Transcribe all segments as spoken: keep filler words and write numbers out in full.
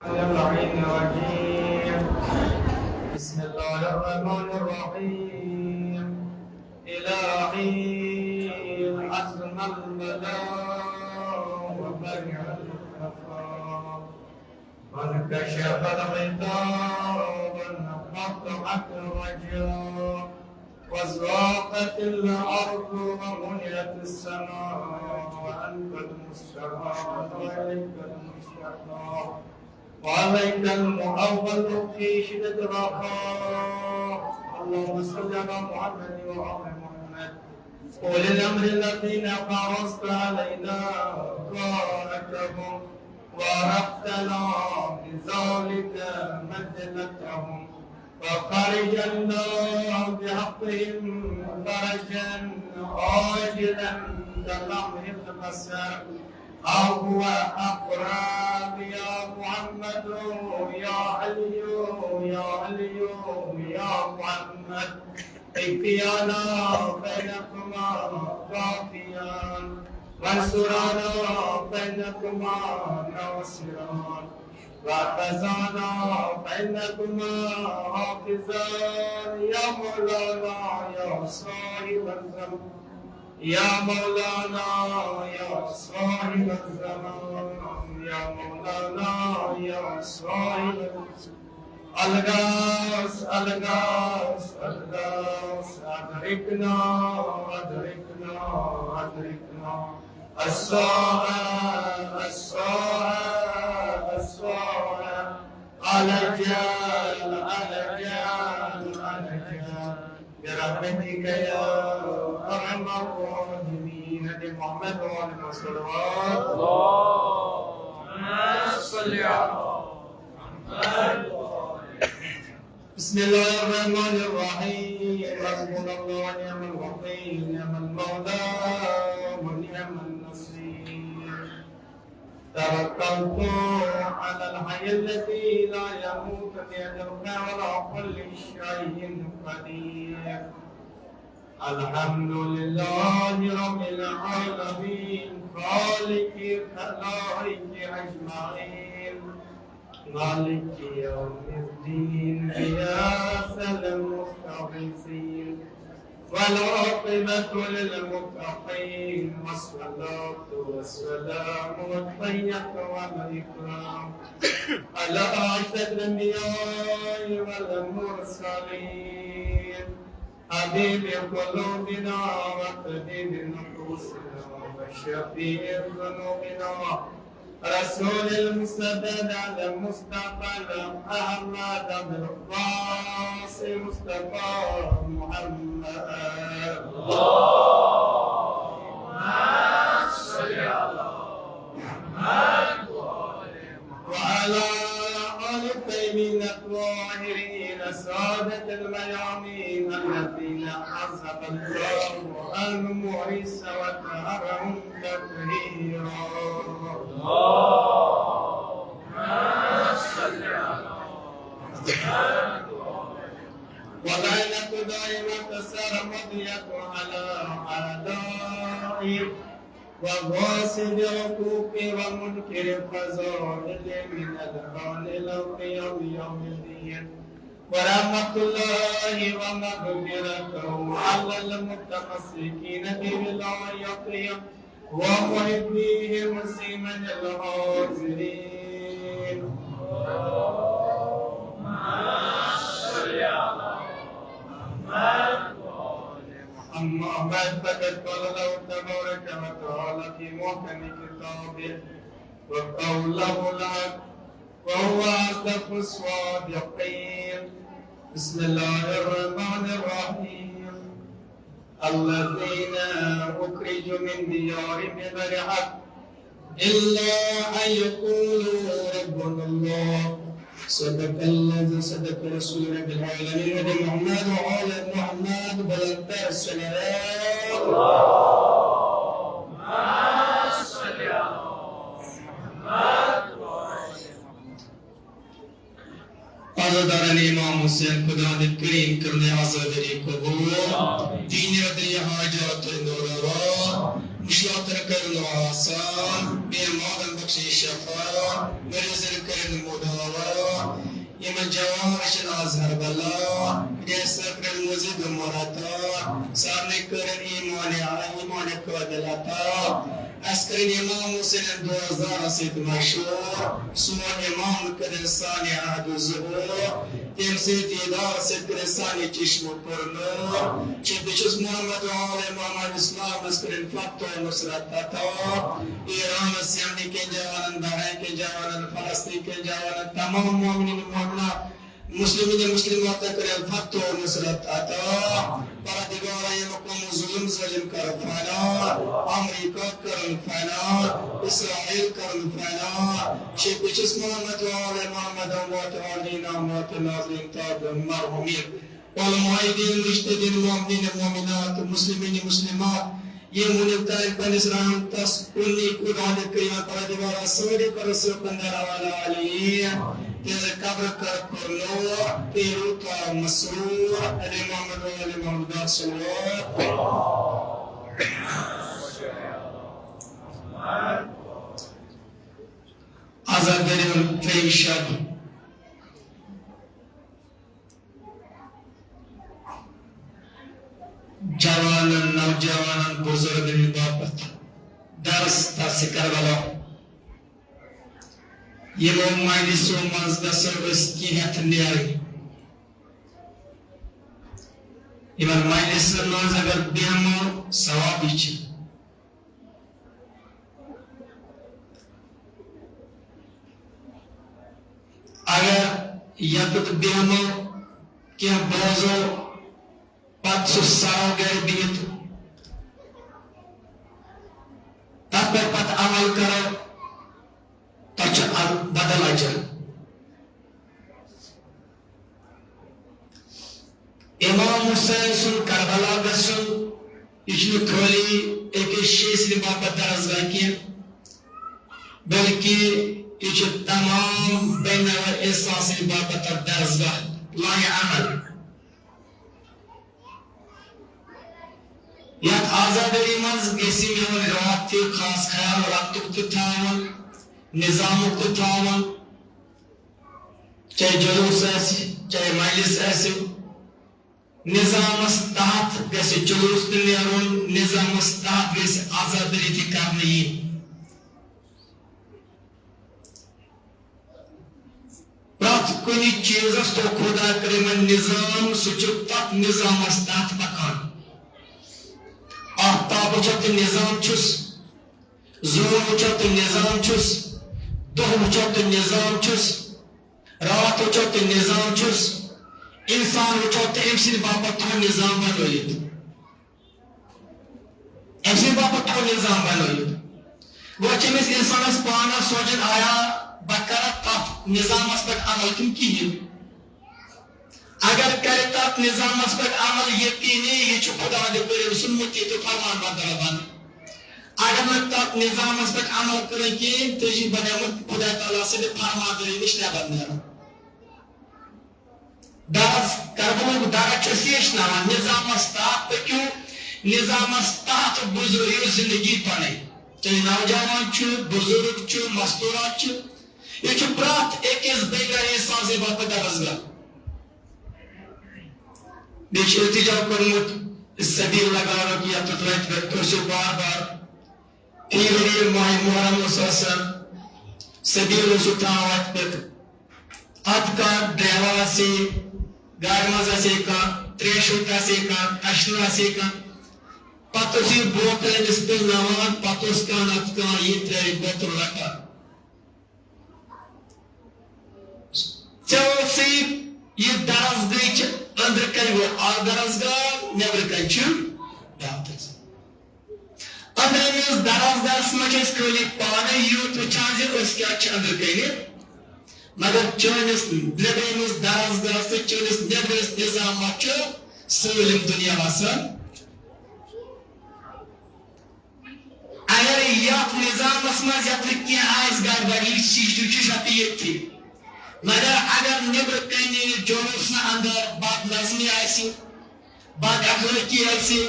اللعين الرجيم. بسم الله الرحمن الرحيم. إلهي أزهى البلاء وبرئ الخفاء وانكشف الغطاء وانقطعت الرجاء وضاقت الأرض وملئت السماء وأنت المستعان وإليك المشتكى وعليك المؤول في شدة الرخاء. اللهم صل على محمد وآل محمد أولي الأمر الذين فرضت علينا طاعتهم وعرفتنا بذلك منزلتهم وفرج الله بحقهم فرجا عاجلا كلمح البصر أو هو أقرب يا محمد يا علي يا علي يا محمد. اكفيانا فإنكما كافيان وانصرانا فإنكما ناصران واحفظانا فإنكما حافظان يا مولانا يا صاحب الزمان. يا مولانا يا صاحب الزمان، يا مولانا يا صاحب الزمان. الغوث، الغوث، الغوث، أدركنا، أدركنا، أدركنا. الساعة، الساعة، الساعة. على جال، على جال، على جال. برحمتك يا أرحم الراحمين. محمد وعلى آله وصحبه. اللهم صل على محمد. بسم الله الرحمن الرحيم. حسبنا الله ونعم الوكيل، نعم المولى ونعم النصير. توكلت على الحي الذي لا يموت بيده الخير وعلى كل شيء قدير. الحمد لله رب العالمين، خالق الخلائق أجمعين، مالك يوم الدين، غياث المستغيثين، والعاقبة للمتقين، والصلاة والسلام والتحية والإكرام على أشرف الأنبياء والمرسلين، حبيب قلوبنا وطبيب نفوسنا وشفيع ذنوبنا، رسول المصطفى المصطفى أحمد، القاسم مصطفى محمد. اللهم صل على محمد وعلى آل الطيبين الطاهرين، سادة الميامين الذين عذب الله عنهم الرجس وطهرهم تطهيرا. اللهم صل على محمد. ولعنة دائمة سرمدية على أعدائهم وغاصب حقوق ومنكر فضائل من الآن إلى قيام يوم الدين. ورحمة الله ومغفرته على المتمسكين بولايتهم ومحبيهم سيما الحاضرين. اللهم صل على محمد. أما بعد، فقد قال الله تبارك وتعالى في محكم كتابه وقوله الحق وهو أصدق الصادقين. بسم الله الرحمن الرحيم. الذين أخرجوا من ديارهم بغير حق إلا أن يقولوا ربنا الله. صدق الله، صدق رسول رب العالمين. محمد وعلى محمد بلندتر صلوات. اللهم صل على محمد. عزاداران امام حسین، خداوند کریم کرنے عزاداری قبول، دین و دنیا حاجات دور آور، مشکلاتن کٔرِن آسان، بیمارن بخشن شفا، مریضن کٔرِن مداوا۔ یِمن جوان رچھن آز ہر بلا، خدای صٲب کٔرِن مزید عمر عطا، سارنٕے کٔرِن ایمان، ایمان قٲبل عطا۔ اسہِ کٔرِن امام حسینن دوستدارن سۭتۍ مشہوٗر، سون امام کٔرِن سانہِ عہد و ظہور، تٔمۍ سٕنٛدِ دیدار سۭتۍ کٔرِن سانہِ چشمہٕ پُر نوٗر۔ چھِ بہٕ چھُس محمد و آل محمد اسلامس کٔرِن فتح و نصرت عطا۔ ایرانس، یمنہِ کٮ۪ن جوانن، بحرین کٮ۪ن جوانن، فلسطین کٮ۪ن جوانن، تمام مومنین مومنات، مسلمین مسلماتن کٔرِن فتح و نصرت عطا۔ پروردگارا، یمن قومن ظلم ظالم کر فنا، امریکہ کرن فنا، اسرائیل کرن فنا۔ چھِ بہٕ چھُس محمد و آل محمد اموات عالین اموات ناظرین تاب مرحومین۔ علماء دین، مجتہدین، مومنین، مومنات، مسلمین، مسلمات، یِم وُنیُک تام پننِس رحمتس کُن نیک خداوند کریم پروردگارا سٲری کرو سُہ بندر والا علی، تِہنٛزِ قبر کر پر نور، تیرو تا مسرور، علی محمد و علی محمد صلوات۔ آزاد دریان تریم شب۔ جوانن، نوجوانن، بزرگن باپتھ درس، درس کربلا۔ یِمو مجلسو منٛز گژھو أسۍ کینٛہہ ہٮ۪تھ نیرٕنۍ۔ یِمن مجلسن منٛز اگر بیٚہمو، ثوابٕے چھِ۔ اگر یتُت بیٚہمو، کینٛہہ بوزو، پتہٕ سُہ سرو گرِ بِہِتھ، تتھ پٮ۪ٹھ پتہٕ عمل کرو، تتھ چھُ ال-، بدل اجر۔ امام حسین سُنٛد کربلا گژھُن، یہِ چھُنہٕ خٲلی أکِس شیٚیہِ سٕنٛدِ باپتھ درسگاہ کینٛہہ، بلکہِ یہِ چھُ تمام بین الانسان سٕنٛدِ باپتھ اکھ درسگاہ، لایہِ عمل۔ یتھ آزادی منٛز گژھِ میون راتھ تہِ خاص خیال ربطُک تہِ تھاوُن، نظامُک تہِ تھاوُن۔ چاہے جلوس آسہِ، چاہے مجلس آسہِ، نظامس تحت گژھِ جلوس تہِ نیرُن، نظامس تحت گژھِ عزادٲری تہِ کرنہٕ یِنۍ۔ پرٛٮ۪تھ کُنہِ چیٖزس تو خدا کرمن نظام، سُہ چھُ تتھ نظامس تحت پکان۔ آفتابُک چھا تہِ نظام چھُس، زوٗن وٕچھو تہٕ نظام چھُس، دۄہ وٕچھو تہٕ نظام چھُس، راتھ وٕچھو تہٕ نظام چھُس، اِنسان وٕچھو تہٕ أمۍ سٕنٛدِ باپتھ تھوٚو نظام بنٲوِتھ۔ أمۍ سٕنٛدِ باپتھ تھوٚو نظام بنٲوِتھ۔ وۄنۍ چھِ أمِس اِنسانَس پانَس سونٛچُن، آیا بہٕ کَرا تَتھ نظامَس پٮ۪ٹھ عمل کِنہٕ کِہیٖنۍ؟ اگر کرِ تتھ نظامس پٮ۪ٹھ عمل، یقینی یہِ چھُ خداوند کریم سُنٛد مُطیع تہٕ فرمان بردار بنُن۔ اگر نہٕ تتھ نظامس پٮ۪ٹھ عمل کرن کِہیٖنۍ، تیٚلہِ چھُ بنیومُت خدا تعالیٰ سٕنٛدِ فرمانبردٲری نِش نٮ۪بر نیرُن۔ درس کربلُک درس چھُ اَسہِ ہیٚچھناوان، نظامس تحت پٔکِو، نظامس تحت گُزٲرِو زندگی پنٕنۍ۔ چاہے نوجوان چھُ، بزرگ چھُ، مستورات چھُ، یہِ چھُ پرٛٮ۪تھ أکِس بینگالی سازِ باپتھ درسگاہ۔ بیٚیہِ چھُ التجا کوٚرمُت سبیل لگاونُک، یَتھ رَتہِ پٮ۪ٹھ کٔرۍزیو بار بار۔ فی ؤری ماہِ محرم اوس آسان، سبیل اوس یہِ تھاوان اَتہِ پٮ۪ٹھ۔ اَتھ کانٛہہ ڈرایور آسہِ، گاڑِ منٛز آسہِ کانٛہہ، ترٛیشہِ ہوٚٹ آسہِ کانٛہہ، اَشنہٕ آسہِ کانٛہہ، پَتہٕ اوس یہِ بوتل أمِس پِلناوان، پَتہٕ اوس کانٛہہ نَتہٕ کانٛہہ یہِ ترٛٲوِتھ بوتل رَٹان۔ ژےٚ اوسُے یہِ درسگاہٕچ أنٛدرٕ کنہِ گوٚو اکھ درسگاہ، نیٚبرٕ کنہِ چھُ بیٛاکھ درسگاہ۔ أنٛدرِمِس درسگاہس منٛز چھِ أسۍ خٲلی پانے یوت وٕچھان زِ أسۍ کیٛاہ چھِ أنٛدرٕ کنہِ، مگر چٲنِس نیٚبرِمِس درسگاہس تہٕ چٲنِس نیٚبرِمِس نظامس چھُ سٲلِم دُنیا وسان۔ اگر یتھ نظامس منٛز یتھ نہٕ کینٛہہ آسہِ گڑبڑی، شیشہٕ چھُ شتہٕ ییٚتھی۔ مگر اگر نیٚبرٕ کنہِ جلوس نہٕ اندر بد نظمی آسہِ، بد اخلٲقی آسہِ،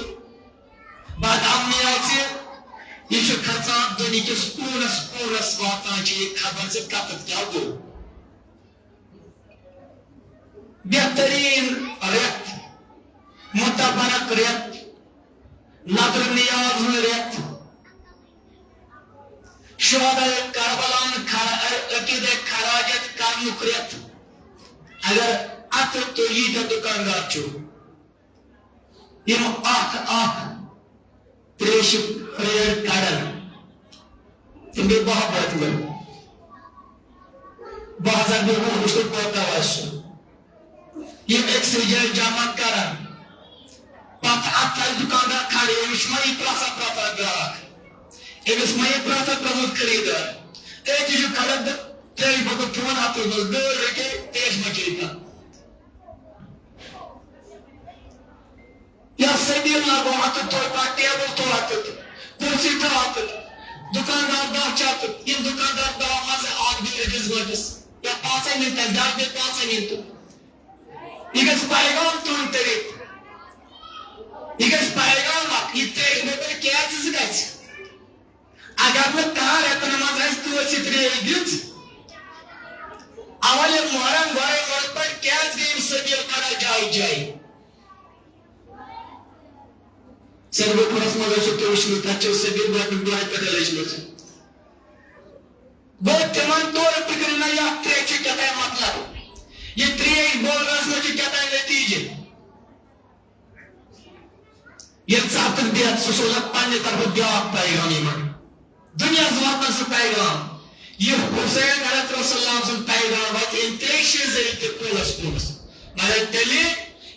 بد امنی آسہِ، یہِ چھُ کھژان دُنیہٕ کِس کوٗنس کوٗنس، واتان چھِ یہِ خبر زِ قطر کیٛاہ گوٚو۔ بہتریٖن رٮ۪تھ، متبرک رٮ۪تھ، نظر نیاز ہُنٛد رٮ۪تھ، شہداء کربلاہن خرا-، عقیدے خراجت کرنُک رٮ۪تھ۔ اگر اتھ تُہۍ ییٖتیٛاہ دُکاندار چھِو، یِم اکھ اکھ تریشہِ پھریر کڑان، تِم گٔے باہ بٲتلہٕ۔ باہ ضربہِ وُہ وٕچھتو کوتاہ آسہِ سُہ۔ یِم أکسٕے جایہِ جمع کران، پتہٕ اتھ آسہِ دُکاندار کھڑے، أمِس چھُ وۄنۍ یہِ پرٛژھان پرٛژھان گراکھ، أمِس ما یہِ پرٛژھان پرٛژھان خریٖدار۔ أتی چھُ کھڑا تہٕ تریشہِ بوتل چون اتھس منٛز، گٲڑۍ رٔٹِتھ تریش ما چیٚیہِ کانٛہہ۔ یا سبیل لگو اتھ، تھوڑا ٹیبل تھوڑا تہٕ کرسی تھوڑا تہٕ دُکاندار دہ چھا تہٕ یِم دُکاندار دہ منٛز اکھ بیٚیہِ أکِس گٲنٛٹس یا پانٛژن مِنٹن، دہ بیٚیہِ پانٛژن مِنٹن۔ یہِ گژھِ پیغام تُہُنٛد تٔرِتھ۔ یہِ گژھِ پیغام اکھ، یہِ ترٛیش بوتل کیٛازِ زٕ گژھِ؟ اگر نہٕ کانٛہہ رٮ۪تن منٛز آسہِ کٲنٛسہِ ترٛیش دِژ، اول محرم گۄڈے ووٚن پٲٹھۍ کیٛازِ گٔے یِم سبیل کڑان جایہِ جایہِ؟ سرگوپورس منٛز ٲسِو تُہۍ وٕچھمُت، تتہِ چھِ سبیل گۄڈٕنیُک دۄہے پٮ۪ٹھے لٔجمٕژ۔ گوٚو تِمن توٚر فِکرِ نہ یتھ ترٛیشہِ چھُ کیٛاہ تام مطلب، یہِ ترٛیش بولنس منٛز چھُ کیٛاہ تام نتیٖجہٕ۔ ییٚلہِ ژٕ اتھ پٮ۪ٹھ بیٚہکھ، سُہ سوزَکھ پننہِ طرفہٕ بیٛاکھ پیغام یِمن۔ دُنیاہس واتناو سُہ پیغام۔ یہِ حسین علیہ السلام سُنٛد پیغام واتہِ اَمہِ ترٛیشہِ ذٔریعہٕ تہِ کوٗنس کوٗنس۔ مگر تیٚلہِ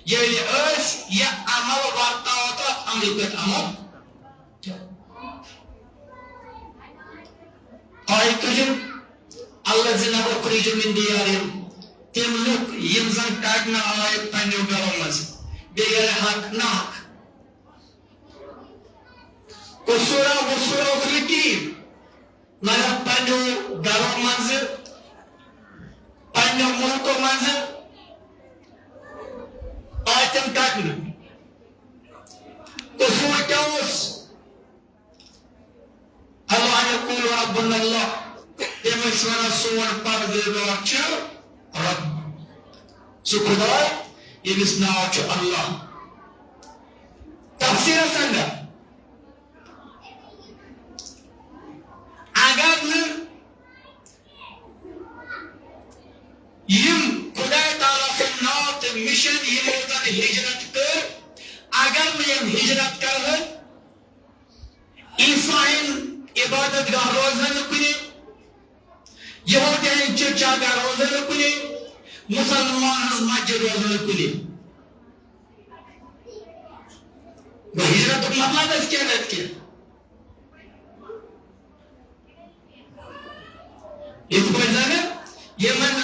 ییٚلہِ أسۍ یہِ عمل ورتاوو تہٕ اَتھ عملہِ پٮ۪ٹھ عمل کرو۔ آیہِ کٔرِم الذین اخرجوا من دیارہم، تِم لُکھ یِم زن کڑنہٕ آیہِ پننیو گرو منٛز بغیر حق ناحق۔ قصوٗرا وصوٗرا اوس نہٕ کِہیٖنۍ، مگر پننیو گرو منٛزٕ، پننیو مُلکو منٛزٕ آیہِ تِم کڑنہٕ۔ قصوٗر کیٛاہ اوس؟ اللہ یقول ربنا اللہ، تِم ٲسۍ وَنان سون پروردگار چھُ رب، سُہ خداے ییٚمِس ناو چھُ اللہ۔ تفسیٖرس اندر اگر نہٕ یِم خداے تعالیٰ سُنٛد ناو تہٕ مِشن یِمو زن ہجرت کٔر، اگر نہٕ یِم ہجرت کرہن، عیساین عبادت گاہ روزن نہٕ کُنہِ، یہودین چرچا گاہ روزن نہٕ کُنہِ، مسلمان ہٕنٛز مسجد روزن نہٕ کُنہِ۔ گوٚو ہجرتُک مطلب ٲس کینٛہہ نتہٕ کینٛہہ۔ یِتھ پٲٹھۍ زن یِمن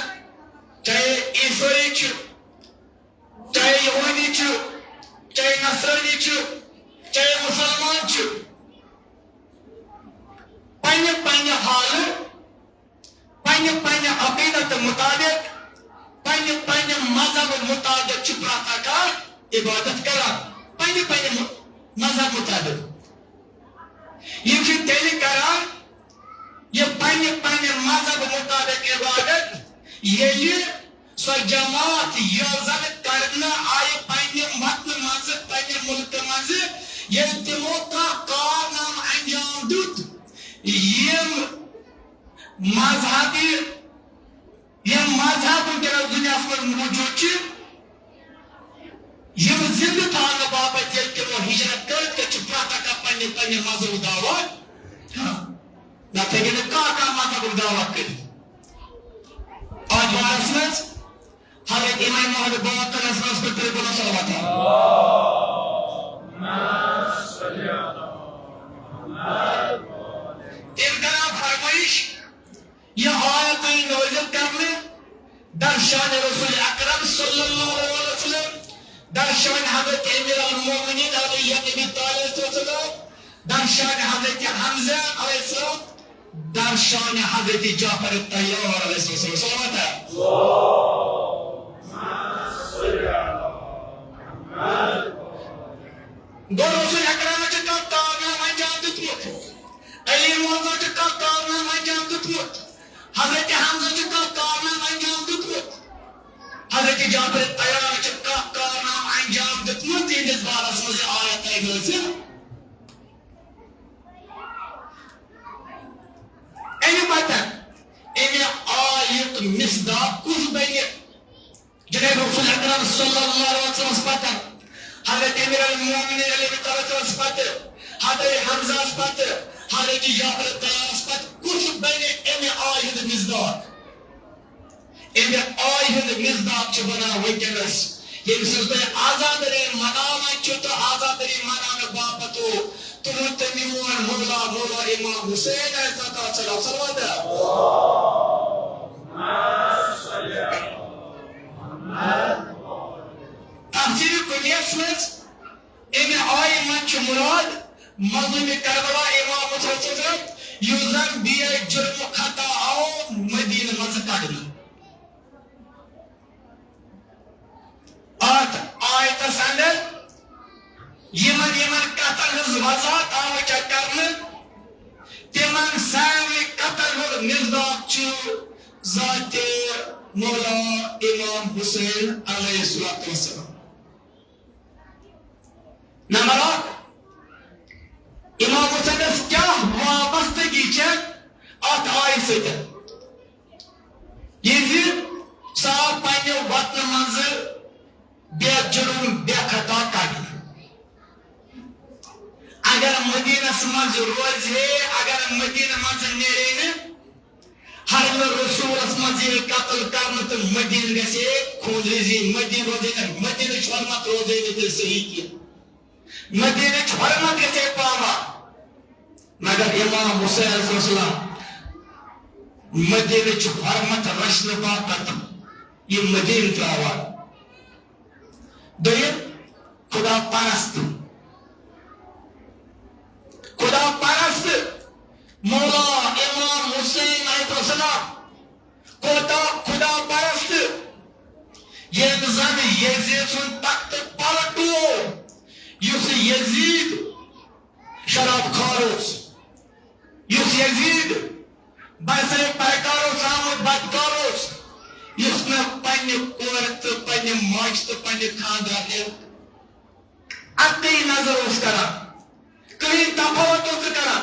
چاہے عیسٲیی چھِ، چاہے یہودی چھِ، چاہے نصرٲنی چھِ، چاہے مُسلمان چھِ، پننہِ پننہِ حالہٕ، پننہِ پننہِ عقیدت مطابق، پننہِ پننہِ مذہب مطابق چھِ پرٛٮ۪تھ اکھ عبادت کران، پننہِ پننہِ مُ-، مذہب مطابق۔ یِم چھِ تیٚلہِ کران یہِ پننہِ پننہِ مذہب مطابق عبادت، ییٚلہِ سۄ جماعت یۄس زن کرنہٕ آیہِ پننہِ وطنہٕ منٛزٕ، پننہِ مُلکہٕ منٛزٕ، ییٚلہِ تِمو کانٛہہ کارنامہٕ انجام دیُت، یِم مذہبی، یِم مذہب وٕنکیٚنس دُنیاہس منٛز موجود چھِ، یِم زِندٕ تھاونہٕ باپتھ ییٚلہِ تِمو ہجرت کٔر، تیٚلہِ چھِ پرٛٮ۪تھ اکھ پننہِ پننہِ مذہبُک دعویٰ کران۔ نتہٕ ہیٚکہِ نہٕ کانٛہہ کانٛہہ مذہبُک دعویٰ کٔرِتھ۔ اتھ بارس منٛز حضرت امام محمد باقرس منٛز پٮ۪ٹھ کٔرِو بولو صلوات۔ تٔمۍ کران فرمٲیش، یہِ آیت آیہِ نٲزِل کرنہٕ در شان رسول اکرم صلی اللہ علیہ وسلم، در شان حضرت امیر المومنین علی ابن ابی طالب علیہ السلام، در شان حضرت حمزہ علیہ السلام، در شان حضرت جعفر طیار علیہ السلام۔ صلوات ہے۔ گوٚو رسول اکرم چھُ کانٛہہ کارنامہٕ انجام دیُتمُت۔ وَنزا چھُ کانٛہہ کارنامہٕ انجام دیُتمُت؟ حضرت حمزہ چھُ کانٛہہ کارنامہٕ انجام دیُتمُت؟ حضرت جعفر طیار چھُ کانٛہہ کارنامہٕ انجام دیُتمُت، یِہنٛدِس بارس منٛز یہِ آیت تۄہہِ نٲزِل؟ اَمہِ پتہٕ اَمہِ آیُک مصداق کُس بنہِ؟ جناب رسول اکرم صلی اللہ علیہ وسلمس پتہٕ، حضرت امیر المومنین علی رضی اللہ عنہس پتہٕ، حضرت حمزہس پتہٕ، حضرت جعفر طیارس پتہٕ کُس بنہِ اَمہِ آیہِ ہُنٛد مصداق؟ اَمہِ آیہِ ہُنٛد مصداق چھُ بنان وٕنکیٚنس، ییٚمہِ سٕنٛز تُہۍ عزادٲری مناوان چھِو تہٕ عزادٲری مناونہٕ باپتھ تُلُن تہٕ میون مولا، مولا امام حسین علیہ الصلوۃ والسلام۔ صلوات۔ تفسیر کنیس منٛز اَمہِ آیہِ منٛز چھُ مُراد مظلوم کربلا امام حسین حضرت، یُس زن بے جرم خطا آو مدینہٕ منٛزٕ کڑنہٕ۔ اتھ آیتس اندر یِمن، یِمن کتھن ہٕنٛز وضاحت آمٕژ چھےٚ کرنہٕ، تِمن سارنٕے کتھن ہُنٛد مصداق چھُ ذاتِ مولا امام حسین علیہ الصلوۃ والسلام۔ نمبر اکھ، امام حسینس کیا وابستگی چھےٚ اتھ آیہِ سۭتۍ؟ یہِ زِ سُہ آو پننہِ وطنہٕ منٛزٕ بے جرم، بے خطا کڑنہٕ۔ اگر مدینس منٛز روزِ ہے، اگر مدینہٕ منٛزٕ نیرِ ہے نہٕ، حرم رسولس منٛز ییٚلہِ قتل کرنہٕ تہٕ مدینہٕ گژھِ ہے خوٗن ریزی، مدینہٕ روزِ ہے نہٕ، مدینٕچ حرمت روزِ ہے نہٕ تیٚلہِ صحیح کینٛہہ۔ مدینٕچ حرمت گژھِ ہے پامال۔ مگر امام حسین علیہ السلام مدینٕچ حرمت رچھنہٕ باپتھ یہِ مدینہٕ تراوان۔ دوٚیِم، خدا پرست۔ خدا پرست مولا امام حسین علیہ السلام کوتاہ خدا پرست، ییٚمۍ زن یزید سُنٛد تختہٕ پلٹو، یُس یزید شراب خور اوس، یُس یزید برسرے پیکار اوس آمُت، بدکار اوس، یُس نہٕ پننہِ کورِ تہٕ پننہِ ماجہِ تہٕ پننہِ خاندارنہِ اَکٕے نظر اوس کران، کٕہٕنۍ تفاوت اوس نہٕ کران۔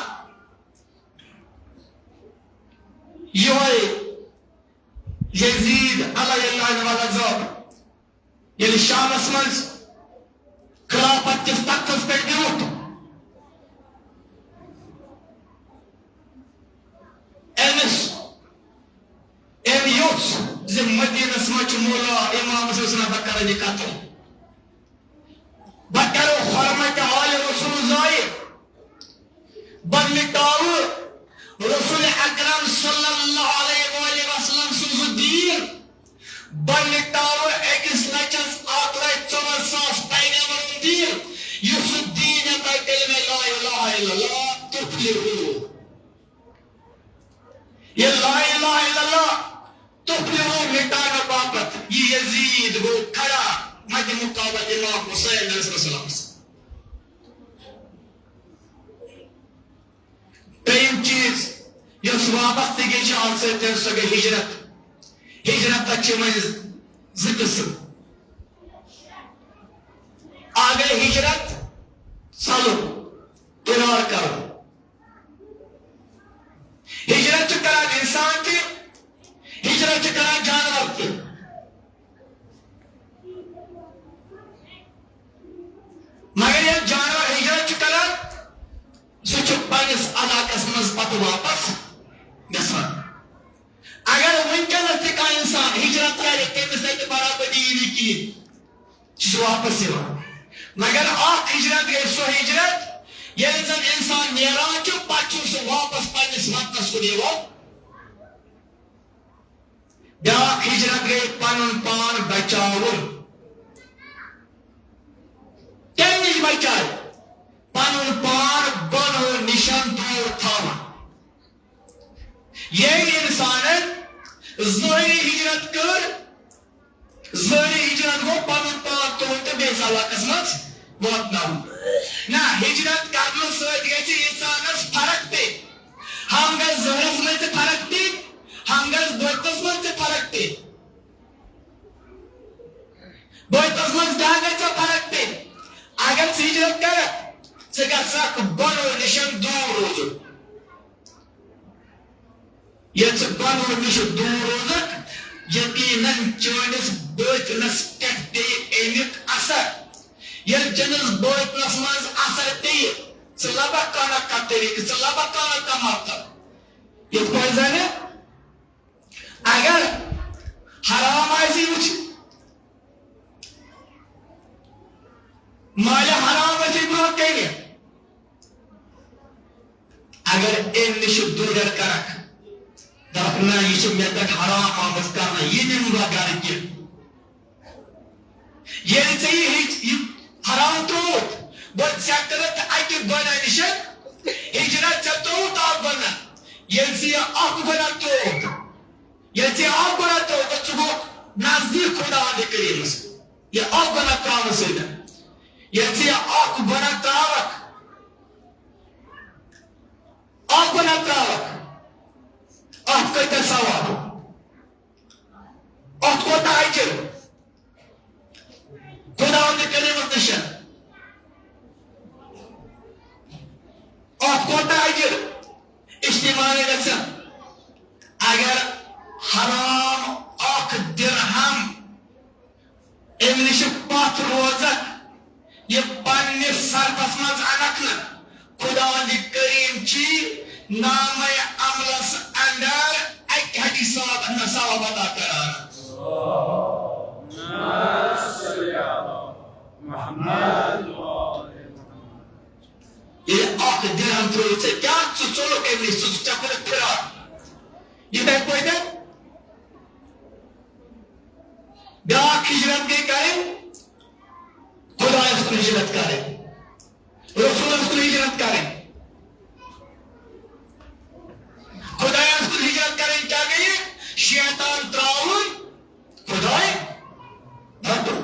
یِہوٚے یزید علیہ اللعنہ والعذاب ییٚلہِ شامس منٛز خلافت کِس تختس پٮ۪ٹھ بیوٗٹھ، أمِس، أمۍ یوٚژھ زِ مدینس منٛز چھُ مولا امام حسین بہٕ کرٕ یہِ قتل۔ بہٕ کرٕ حرمت آل رسول ضایع۔ بہٕ مٹاوٕ رسول اکرم صلی اللہ علیہ وآلہ وسلم سُنٛد سُہ دیٖن۔ بہٕ مٹاوٕ أکِس لچھس اکھ لچھ ژۄوُہ ساس پیغمبرن دیٖن۔ یُس سُہ دیٖن یوٚتام کلمہ لا الہ الا اللہ تفلحوا۔ یہِ لا الہ الا اللہ تفلحوا مٹاونہٕ باپتھ یہِ یزید گوٚو کھڑا مدِ مقابل امام حسین علیہ السلام۔ ترٛیٚیِم چیٖز یۄس وابستگی چھِ اَتھ سۭتۍ، سۄ گٔے ہجرت۔ ہجرتَس چھِ وۄنۍ زٕ قٕسٕم۔ اَکھ گٔے ہجرت ژَلُن، فرار کَرُن۔ ہجرت چھُ کران اِنسان تہِ، ہجرت چھُ کران جانور تہِ۔ مگر ییٚلہِ جانور ہجرت چھُ کران، سُہ چھُ پننِس علاقس منٛز پتہٕ واپس گژھان۔ اگر وٕنکیٚنس تہِ کانٛہہ انسان ہجرت کرِ، تٔمِس ہیٚکہِ برابری یی نہٕ کِہیٖنۍ، سُہ چھُ واپس یِوان۔ مگر اکھ ہجرت گٔے سۄ ہجرت، ییٚلہِ زن انسان نیران چھُ، پتہٕ چھُنہٕ سُہ واپس پننِس وطنس کُن یِوان۔ بیاکھ ہجرت گٔے پنُن پان بچاوُن۔ کمہِ نِش بچاوِ؟ پنُن پان گۄنہو نِشن دوٗر تھاوُن۔ ییٚلہِ انسانن ظٲہری ہجرت کٔر، ظٲہری ہجرت گوٚو پنُن پان تُلُن تہٕ بیٚیِس علاقس منٛز واتناوُن۔ نہ، ہجرت کرنہٕ سۭتۍ گژھِ انسانس فرق پیٚنۍ۔ ہم گژھِ ظٲہرس منٛز تہِ فرق پیٚنۍ، ہم گژھِ بٲطنس منٛز تہِ فرق پیٚنۍ۔ بٲطنس منٛز کیٛاہ گژھِ ژےٚ فرق پیٚنۍ؟ اگر ژٕ ہجرت کرکھ، ژٕ گژھکھ گۄنہو نِش دوٗر روزُن۔ ییٚلہِ ژٕ گۄنہو نِش دوٗر روزکھ، یقیناً چٲنِس بٲطنس پٮ۪ٹھ پیٚیہِ اَمیُک اثر۔ ییٚلہِ چٲنِس بٲطنس منٛز اثر پیٚیہِ، ژٕ لبکھ کانٛہہ نتہٕ کانٛہہ طریٖقہٕ، ژٕ لبکھ کانٛہہ نتہٕ کانٛہہ مقصد۔ یِتھ پٲٹھۍ زَنہٕ اگر حرام آسی وٕچھُن، مالہِ حرام آسی برونٛہہ کنہِ، اگر امہِ نِش دوٗر کرکھ، دپکھ، نہ، یہِ چھُ مےٚ پٮ۪ٹھ حرام آمُت کرنہٕ، یہِ نِمہٕ بہٕ گرٕ کینٛہہ۔ ییٚلہِ ژےٚ یہِ ہج-، یہِ حرام ترٛووُتھ، گوٚو ژےٚ کٔرٕتھ اَکہِ گۄناہ نِش ہجرت، ژےٚ ترٛووُتھ اَکھ گۄناہ۔ ییٚلہِ ژےٚ یہِ اَکھ گۄناہ ترٛووُتھ، ییٚلہِ ژےٚ یہِ اَکھ گۄناہ ترٛووُتھ، ژٕ گوٚکھ نزدیٖک خۄداوندِ کریٖمس۔ یہِ اَکھ گۄناہ ترٛاونہٕ سۭتۍ، ییٚلہِ ژےٚ یہِ اَکھ گۄناہ ترٛاوکھ، اَکھ گۄناہ ترٛاوکھ، اَتھ کۭتیٛاہ ثواب؟ اَتھ کوٗتاہ اجر؟ خداوند کریمس نِش۔ اَتھ کوٗتاہ اجر؟ اجتماعی گژھن۔ اگر حرام اکھ درہم امہِ نِش پتھ روزکھ، یہِ پننِس صرفس منٛز انکھ نہٕ، خداوند کریم چی نامہ عملس اندر اکہِ ہٹی ثواب، ثواب عطا کران۔ ییٚلہِ اکھ درہم ترٛووُتھ ژےٚ، کیٛاہ ژٕ ژوٚلُکھ امہِ نِش، ژٕ، ژےٚ کوٚرُتھ فراڈ۔ یِتھے پٲٹھۍ بیٛاکھ ہجرت گٔے کرٕنۍ، خدایس کُن ہجرت کرٕنۍ، رسولس کُن ہجرت کرٕنۍ۔ خدایس کُن ہجرت کرٕنۍ کیٛاہ گٔیہِ؟ شیطان ترٛاوُن، خداے رٹُن۔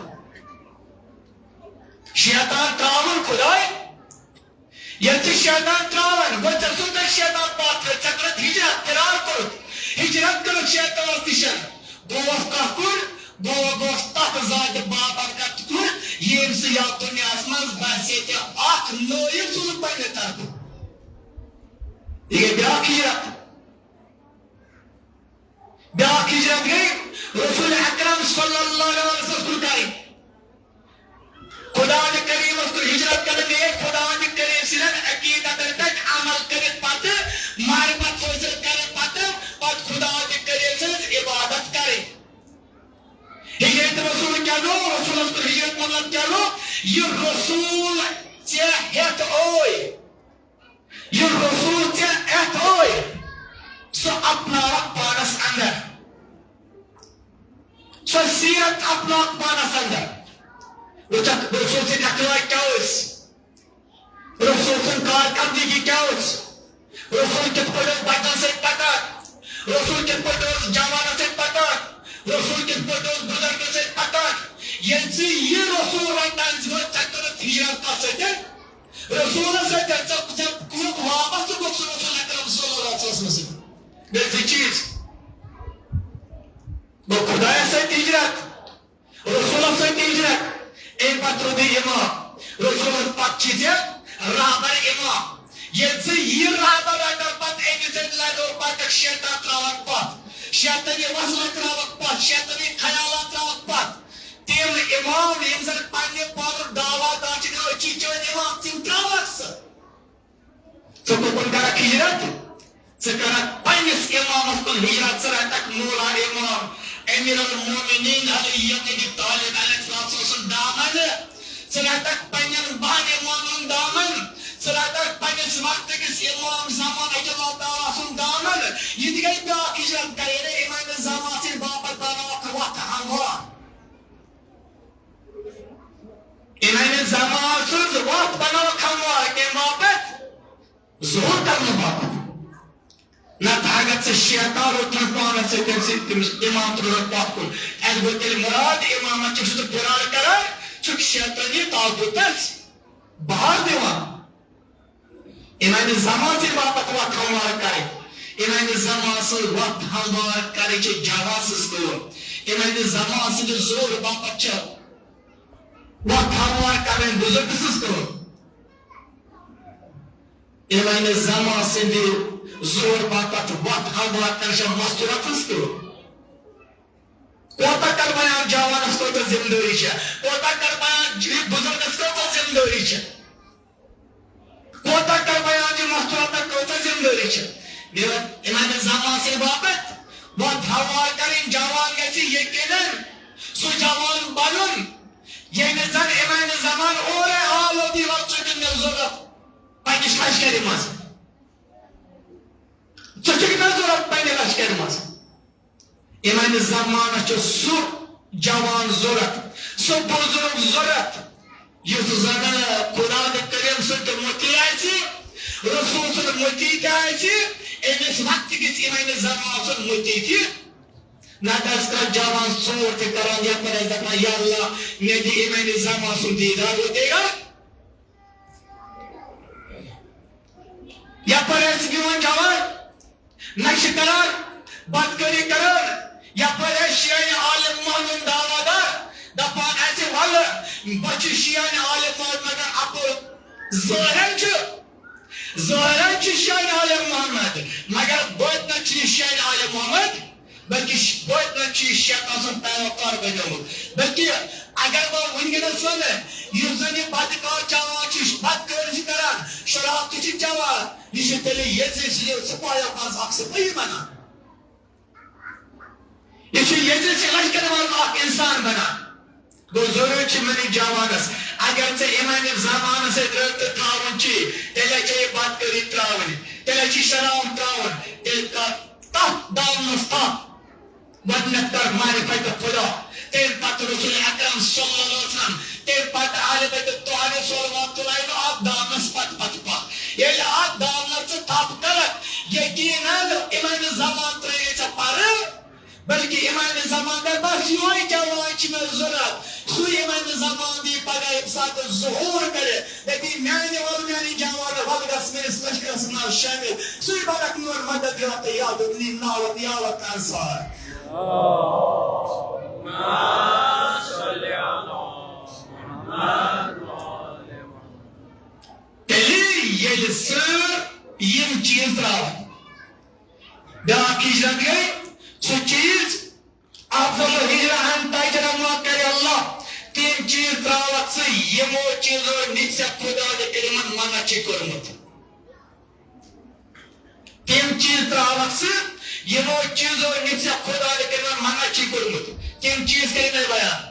شیطان ترٛاوُن، خداے۔ ییٚلہِ ژٕ شیطان ترٛاوان، گوٚو ژےٚ ژھُن تۄہہِ شیطان پتھ، ژےٚ کٔرٕتھ ہجرت، فرار کوٚرُتھ، ہجرت کٔرٕتھ شیطانس نِش۔ گوٚوس کتھ کُن؟ گوٚو، گوٚوس تتھ ذاتِ بابرکت کُن، ییٚمۍ سُہ یتھ دُنیاہس منٛز بس ییٚتہِ اکھ نٲیِب سوٗز پننہِ طرفہٕ۔ یہِ گٔے بیٛاکھ ہجرت۔ بیٛاکھ ہجرت گٔے رسول اکرم صلی اللہ علیہ وسلم کُن کرٕنۍ۔ خداوند کریمس کُن ہجرت کرنہٕ گٔیے خداوند کریم سٕنٛدٮ۪ن عقیدتن پٮ۪ٹھ عمل کٔرِتھ پتہٕ، معرفت حٲصِل کرنہٕ پتہٕ، پتہٕ خداوند کریم سٕنٛز عبادت کرٕنۍ۔ ہجرت رسول کیٛاہ گوٚو؟ رسولس کُن ہجرت مطلب کیٛاہ گوٚو؟ یہِ رسول ژےٚ ہٮ۪تھ اوے۔ یہِ رسول ژےٚ ہٮ۪تھ اوے، سُہ اپناوکھ پانس اندر۔ سۄ سیرت اپناوکھ پانس اندر۔ وٕچھکھ، رسول سٕنٛدۍ اخلاق کیٛاہ ٲسۍ؟ رسول سٕنٛز کارکردگی کیٛاہ ٲس؟ رسول کِتھ پٲٹھۍ اوس بچن سۭتۍ پکان؟ رسول کِتھ پٲٹھۍ اوس جوانن سۭتۍ پکان؟ رسول کِتھ پٲٹھۍ اوس بُزرگن سۭتۍ پکان؟ ییٚلہِ ژٕ یہِ رسول رٹان چھُکھ، ژےٚ کٔرٕتھ ہجرت کتھ سۭتۍ؟ رسولس سۭتۍ ژےٚ، ژےٚ کوٗت وابستہٕ گوٚو سُہ رسول اکرم صلی اللہ علیہ وسلم سۭتۍ۔ گٔے زٕ چیٖز۔ گوٚو خدایس سۭتۍ ہجرت، رسولس سۭتۍ تہِ ہجرت۔ امہِ پتہٕ روٗدُے امام۔ رسولس پتہٕ چھِ ژےٚ رہبر امام۔ ییٚلہِ ژٕ یہِ رہبر رٹکھ پتہٕ أمِس سۭتۍ لڑو پتہٕ شیطان تراوکھ پتھ۔ شیطٲنی وسوسہٕ تراوکھ پتھ۔ شیطٲنی خیالات تراوکھ پتھ۔ تِم امام یِم زن پننہِ پانُک دعویٰ دار چھِ کران، أسۍ چھِ چٲنۍ امام، تِم تراوکھ ژٕ۔ ژٕ کُکُن کرکھ ہجرت؟ ژٕ کرکھ پننِس امامس کُن ہجرت، ژٕ رٹکھ مولا امام، امیر المومنین علی ابن ابی طالب علیہ الصلوۃ والسلام سُنٛد دامن، ژٕ رٹکھ پننٮ۪ن بہن امامن ہُنٛد دامن، ژٕ رٹکھ پننِس وقتہٕ کِس امام زمان علی اللہ تعالیٰ سُنٛد دامن۔ یہِ تہِ گژھِ بیٛاکھ ہجرت کرٕنۍ، ییٚلہِ امام زمان سٕنٛدِ باپتھ بناوکھ وتھ ہموار۔ امام زمان سٕنٛز وتھ بناوکھ ہموار کمہِ باپتھ؟ ظہور کرنہٕ باپتھ۔ نتہٕ اگر ژٕ شیطان روٚٹکھ پانس سۭتۍ، تٔمۍ سۭتۍ، تٔمِس امام ترٛووُتھ پتھ کُن۔ اسہِ گوٚو تیٚلہِ مراد، امامس چھُکھ ژٕ فرار کران، چھُکھ شیطٲنی طاقتس بہار دِوان۔ امام زمان سٕنٛدِ باپتھ وتھ ہموار کرٕنۍ۔ امام زمان سٕنٛز وتھ ہموار کرٕنۍ چھِ جوان سٕنٛز کٲم۔ امام زمان سٕنٛدِ زورٕ باپتھ چھِ وتھ ہموار کرٕنۍ بزرگ سٕنٛز کٲم۔ امام زمان سٕنٛدِ زورٕ باپتھ وتھ ہموار کرٕنۍ چھِ مستوراتن ہٕنٛز کٲم۔ کوتاہ کر بیان جوانس کۭژاہ ذمہٕ دٲری چھےٚ؟ کوتاہ کر بیان یہِ بزرگس کۭژاہ ذمہٕ دٲری چھےٚ؟ کوتاہ کر بیان یہِ مستوراتن کۭژاہ ذمہٕ دٲری چھےٚ؟ میون امام زمان سٕنٛدِ باپتھ وتھ ہموار کرٕنۍ جوان گژھِ یقیناً سُہ جوان بنُن، ییٚمِس زن امام زمان اورے آلودی وقت چھُ مےٚ ضروٗرت پننِس لشکرِ منٛز۔ ژٕ چھُکھ مےٚ ضروٗرت پننہِ لشکرِ منٛز۔ امام زمانس چھُ سُہ جوان ضروٗرت، سُہ بزرگ ضروٗرت، یُس زن خدا کریم سُنٛد تہِ مُطیع آسہِ، رسول سُنٛد مُطیع تہِ آسہِ۔ أمِس وقتہٕ کِس امام زمان سُنٛد مُطیع تہِ۔ نتہٕ آسہِ کانٛہہ جوان ژوٗر تہِ کران، یپٲرۍ آسہِ دپان، یا اللہ، مےٚ دِ امام زمان سُنٛد دیٖدار و دیٖدار۔ یپٲرۍ آسہِ میون جوان نشہٕ کران، بدکٲری کران، یپٲرۍ آسہِ شیعہ عالم محمد دعویٰ دار، دپان آسہِ، ولہٕ، بہٕ چھُس شیعہ عالم محمد، مگر اپٲرۍ ظٲہرن چھُ، ظٲہرن چھُ شیعہ عالم محمد، مگر باطنن چھُ یہِ شیعہ عالم محمد۔ بلکہ ش-، باطنن چھُ یہِ شیطان سُنٛد پیروکار بنیومُت۔ بلکہ اگر بہٕ وٕنکیٚنس ونہٕ، یُس زن یہِ بتہٕ کاہ چاوان چھُ، بتہٕ کٲری چھُ کران، شراب تہِ چھُ چٮ۪وان، یہِ چھُ تیٚلہِ یزیٖد سٕنٛدیو سپاہیو منٛز اکھ سپٲہی بنان۔ یہِ چھُ یزیٖد سٕنٛدِ لشکرِ منٛز اکھ انسان بنان۔ گوٚو، ضروٗری چھُ میٲنِس جوانس، اگر ژےٚ امام زمانس سۭتۍ رٲبطہٕ تھاوُن چھُے، تیٚلہِ چھےٚ یہِ بدکٲری ترٛاوٕنۍ، تیٚلہِ چھُ شراب ترٛاوُن، تیٚلہِ کر تتھ دامنس تھپھ۔ گۄڈٕنیتھ کر معرفت خدا، تمہِ پتہٕ رسول اکرم صلی اللہ علیہ وسلم، تمہِ پتہٕ اہل بیت الطاہرین صلوات اللہ علیہم، اتھ دامنس پتہٕ پتہٕ پکھ۔ ییٚلہِ اتھ دامنس ژٕ تھپھ کرکھ، یقیناً امام زمان ترٛٲوِتھ ژےٚ پرٕ، بلکہ امام زمان دپہِ، بس یُہے جوان چھُ مےٚ ضروٗرت۔ سُے امام زمان دی پگاہ ییٚمہِ ساتہٕ ظہور کرِ، دپہِ، میانہِ ول، میانہِ جوان، ول گژھ میٲنِس لشکرس منٛز شٲمِل۔ سُے بنکھ میون مددگار تہٕ یاد نی ناوت یاوت انصار۔ تیٚلہِ ییٚلہِ سُہ یِم چیٖز ترٛاوَن، بیٛاکھ ہجرت گٔے سُہ چیٖز، افضل الہجرہ ان تہجر ما کرہ اللہ۔ تِم چیٖز ترٛاوَکھ ژٕ، یِمو چیٖزو نِش ژےٚ خدا تہٕ کریمن منع چھُے کوٚرمُت۔ تِم چیٖز ترٛاوَکھ ژٕ، یِمو چیٖزو نِش ژےٚ خدا تہٕ کریمن منع چھُے کوٚرمُت۔ تِم چیٖز کٔرۍ مےٚ بیان۔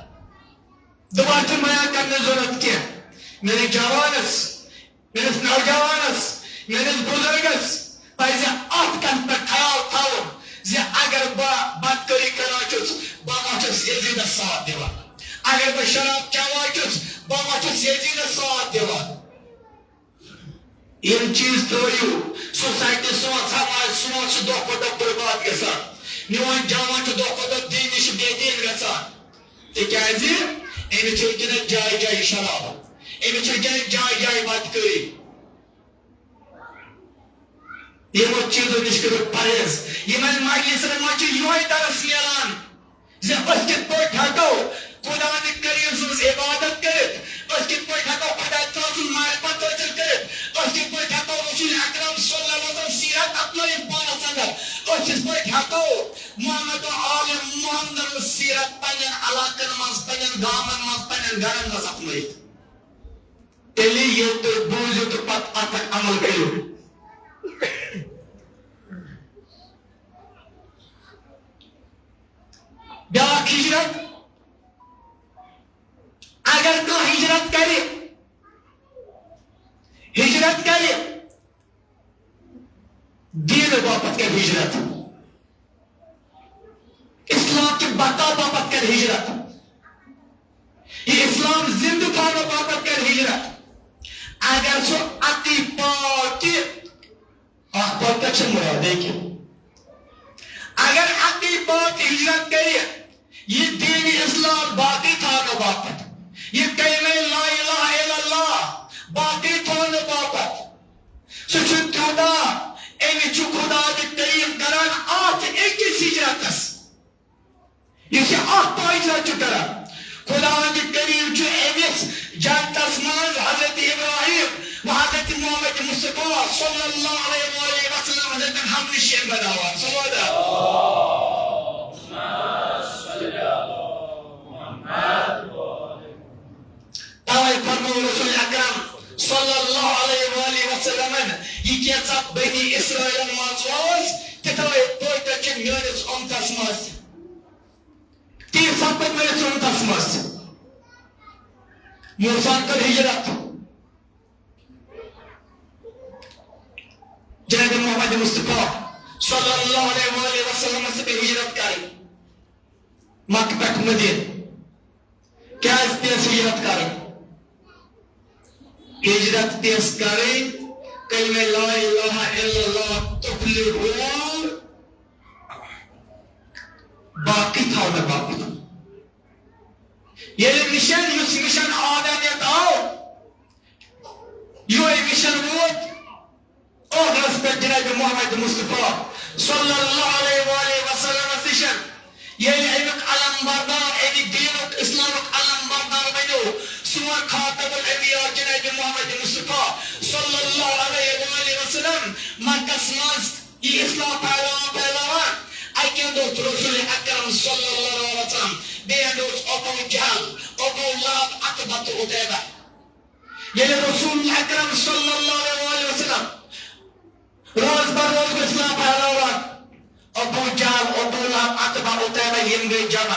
دُبارٕ چھُنہٕ بیان کرنٕچ ضروٗرت کینٛہہ۔ میٲنِس جوانس، میٲنِس نوجوانس، میٲنِس بُزرگس پزِ اتھ کتھِ پٮ۪ٹھ خیال تھاوُن زِ اگر بہٕ بدکٲری کران چھُس، بہٕ ما چھُس یزیدس ساتھ دِوان۔ اگر بہٕ شراب چٮ۪وان چھُس، بہٕ ما چھُس یزیدس ساتھ دِوان۔ یِم چیٖز ترٲیِو، سوسایٹی سون، سماج سون چھُ دۄہ کھۄتہٕ دۄہ برباد گژھان۔ میون جوان چھُ دۄہ کھۄتہٕ دۄہ دیٖن نِش بے دیٖن گژھان۔ تِکیٛازِ أمِس چھِ وٕنکیٚنَس جایہِ جایہِ شراب، أمِس چھِ وٕنکیٚنَس جایہِ جایہِ بدکٲری۔ یِمو چیٖزو نِش کٔرِو پرہیز۔ یِمن مجلسن منٛز چھُ یِہوٚے درس میلان زِ أسۍ کِتھ پٲٹھۍ ہٮ۪کو قرآن کریم سٕنٛز عبادت کٔرِتھ، أسۍ کِتھ پٲٹھۍ ہٮ۪کو خۄداے تعالیٰ سُنٛد معرفت حٲصِل کٔرِتھ، أسۍ کِتھ پٲٹھۍ ہٮ۪کو رسول اکرم صلی اللہ علیہ وسلم سیرت اپنٲیِتھ پانس اندر، أسۍ کِتھ پٲٹھۍ ہٮ۪کو محمد عالم محمد سٕنٛز سیرت پننٮ۪ن علاقن منٛز، پننٮ۪ن گامن منٛز، پننٮ۪ن گرن منٛز اپنٲیِتھ۔ تیٚلہِ ییٚلہِ تُہۍ بوٗزِو تہٕ پتہٕ اتھ پٮ۪ٹھ عمل کٔرِو۔ بیٛاکھ ہجرت، اگر کانٛہہ ہجرت کرِ، ہجرت کرِ، دیٖنہٕ باپتھ کرِ ہجرت، اسلام کہِ بقا باپتھ کرِ ہجرت، یہِ اسلام زندٕ تھاونہٕ باپتھ کرِ ہجرت۔ اگر سُہ اَکٕے پاو تہِ، اَکھ پاو کیٛاہ چھِ مراد؟ بیٚیہِ کینٛہہ۔ اگر اَکٕے پاو تہِ ہجرت کرِ، یہِ دیٖنِ اسلام باقٕے تھاونہٕ باپتھ، یہِ کلمہ لا الہ الا اللہ باقٕے تھاونہٕ باپتھ، سُہ چھُ تیوٗتاہ أمِس چھُ خداوند کریم کران اتھ أکِس ہجرتس۔ یُس یہِ اکھ ہجرت چھُ کران، خداوند کریم چھُ أمِس جنتس منٛز حضرت ابراہیم و حضرت محمد مصطفیٰ صلی اللہ علیہ وآلہ وسلم حضرت ہم نشین بناوان۔ صلوات۔ توے فرمو رسول اکرم صلی اللہ علیہ وآلہ وسلمن، یہِ کینٛژھا بنی اسرائیلن منٛز اوس، تِتھے پٲٹھۍ چھِ میٲنِس اُمتس منٛز تہِ۔ تی سپد میٲنِس اُمتس منٛز تہِ۔ موسیٰ کٔر ہجرت۔ جناب محمد مصطفیٰ صلی اللہ علیہ وآلہ وسلم سے ہجرت کریں۔ مکہ پٮ۪ٹھ مدینہ۔ کیٛازِ پیٚیَس ہجرت کرٕنۍ؟ ہجرت پیٚیَس کرٕنۍ کلمہ لا الہ الا اللہ تفلحو باقی تھاونہٕ باپتھ۔ ییٚلہِ مِشن، یُس مِشن آدم یتھ آو، یُہے مِشن ووت ٲخرس پٮ۪ٹھ جناب محمد مصطفیٰ صلی اللہ علیہ وآلہ وسلمس نِش۔ ییٚلہِ امیُک علم بردار، اَمہِ دیٖنُک، اسلامُک علم بردار بنیو، سون خاتم الانبیاء جناب محمد مصطفیٰ صلی اللہ علیہ وآلہ وسلم مکس منٛز یہِ اسلام پھیلاوان پھیلاوان، اَکہِ اندٕ اوس رسول اکرم صلی اللہ علیہ وسلم، بیٚیہِ اندٕ اوس ابو جہل، ابو لہب، عتبہ تہٕ عتیبہ۔ ییٚلہِ رسول اکرم صلی اللہ علیہ وسلم روز بہ روز گوٚو اسلام پھیلاوان، ابو جہل، ابو لہب، عتبہ، عتیبہ یِم گٔے جمع۔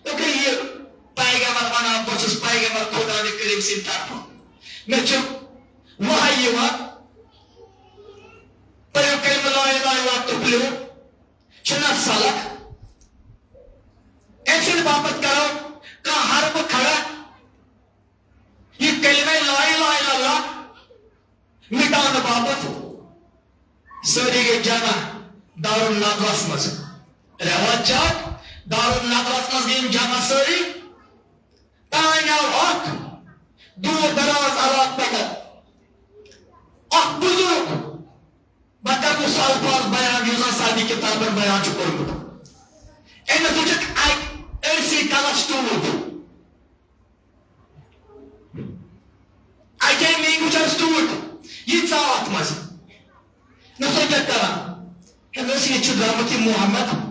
تہٕ گٔے یہِ پیغمبر ونان، بہٕ چھُس پیغمبر خدا کریم سٕنٛدِ طرفہٕ، مےٚ چھُ وحی یِوان، پٔرِو کلمہ لا الہ الا اللہ تفلحو، چھُنہ سلک۔ أمۍ سٕنٛدِ باپتھ کرو کانٛہہ حربہٕ کھڑا۔ یہِ کلمہ لا الہ الا اللہ مٹاونہٕ باپتھ سٲری گٔے جمع دارالندواہس منٛز۔ رٮ۪واج چھا دارالندواہس منٛز گٔے یِم جمع سٲری؟ تانۍ آو اکھ دوٗر دراز علاقہٕ پٮ۪ٹھ اکھ بزرگ، بہٕ کرٕ نہٕ سُہ الفاظ بیان یُس زن سارنٕے کتابن بیان چھُ کوٚرمُت۔ أمِس وٕچھکھ اکہِ أڑسٕے کلس ٹوٗپۍ۔ اَکے میٖنگ وٕچھ اَسہِ ٹوٗپۍ، یہِ ژاو اَتھ منٛز۔ نہ سا کیٛاہ کران؟ ہے، نہ سا ییٚتہِ چھُ درٛامُت یہِ محمد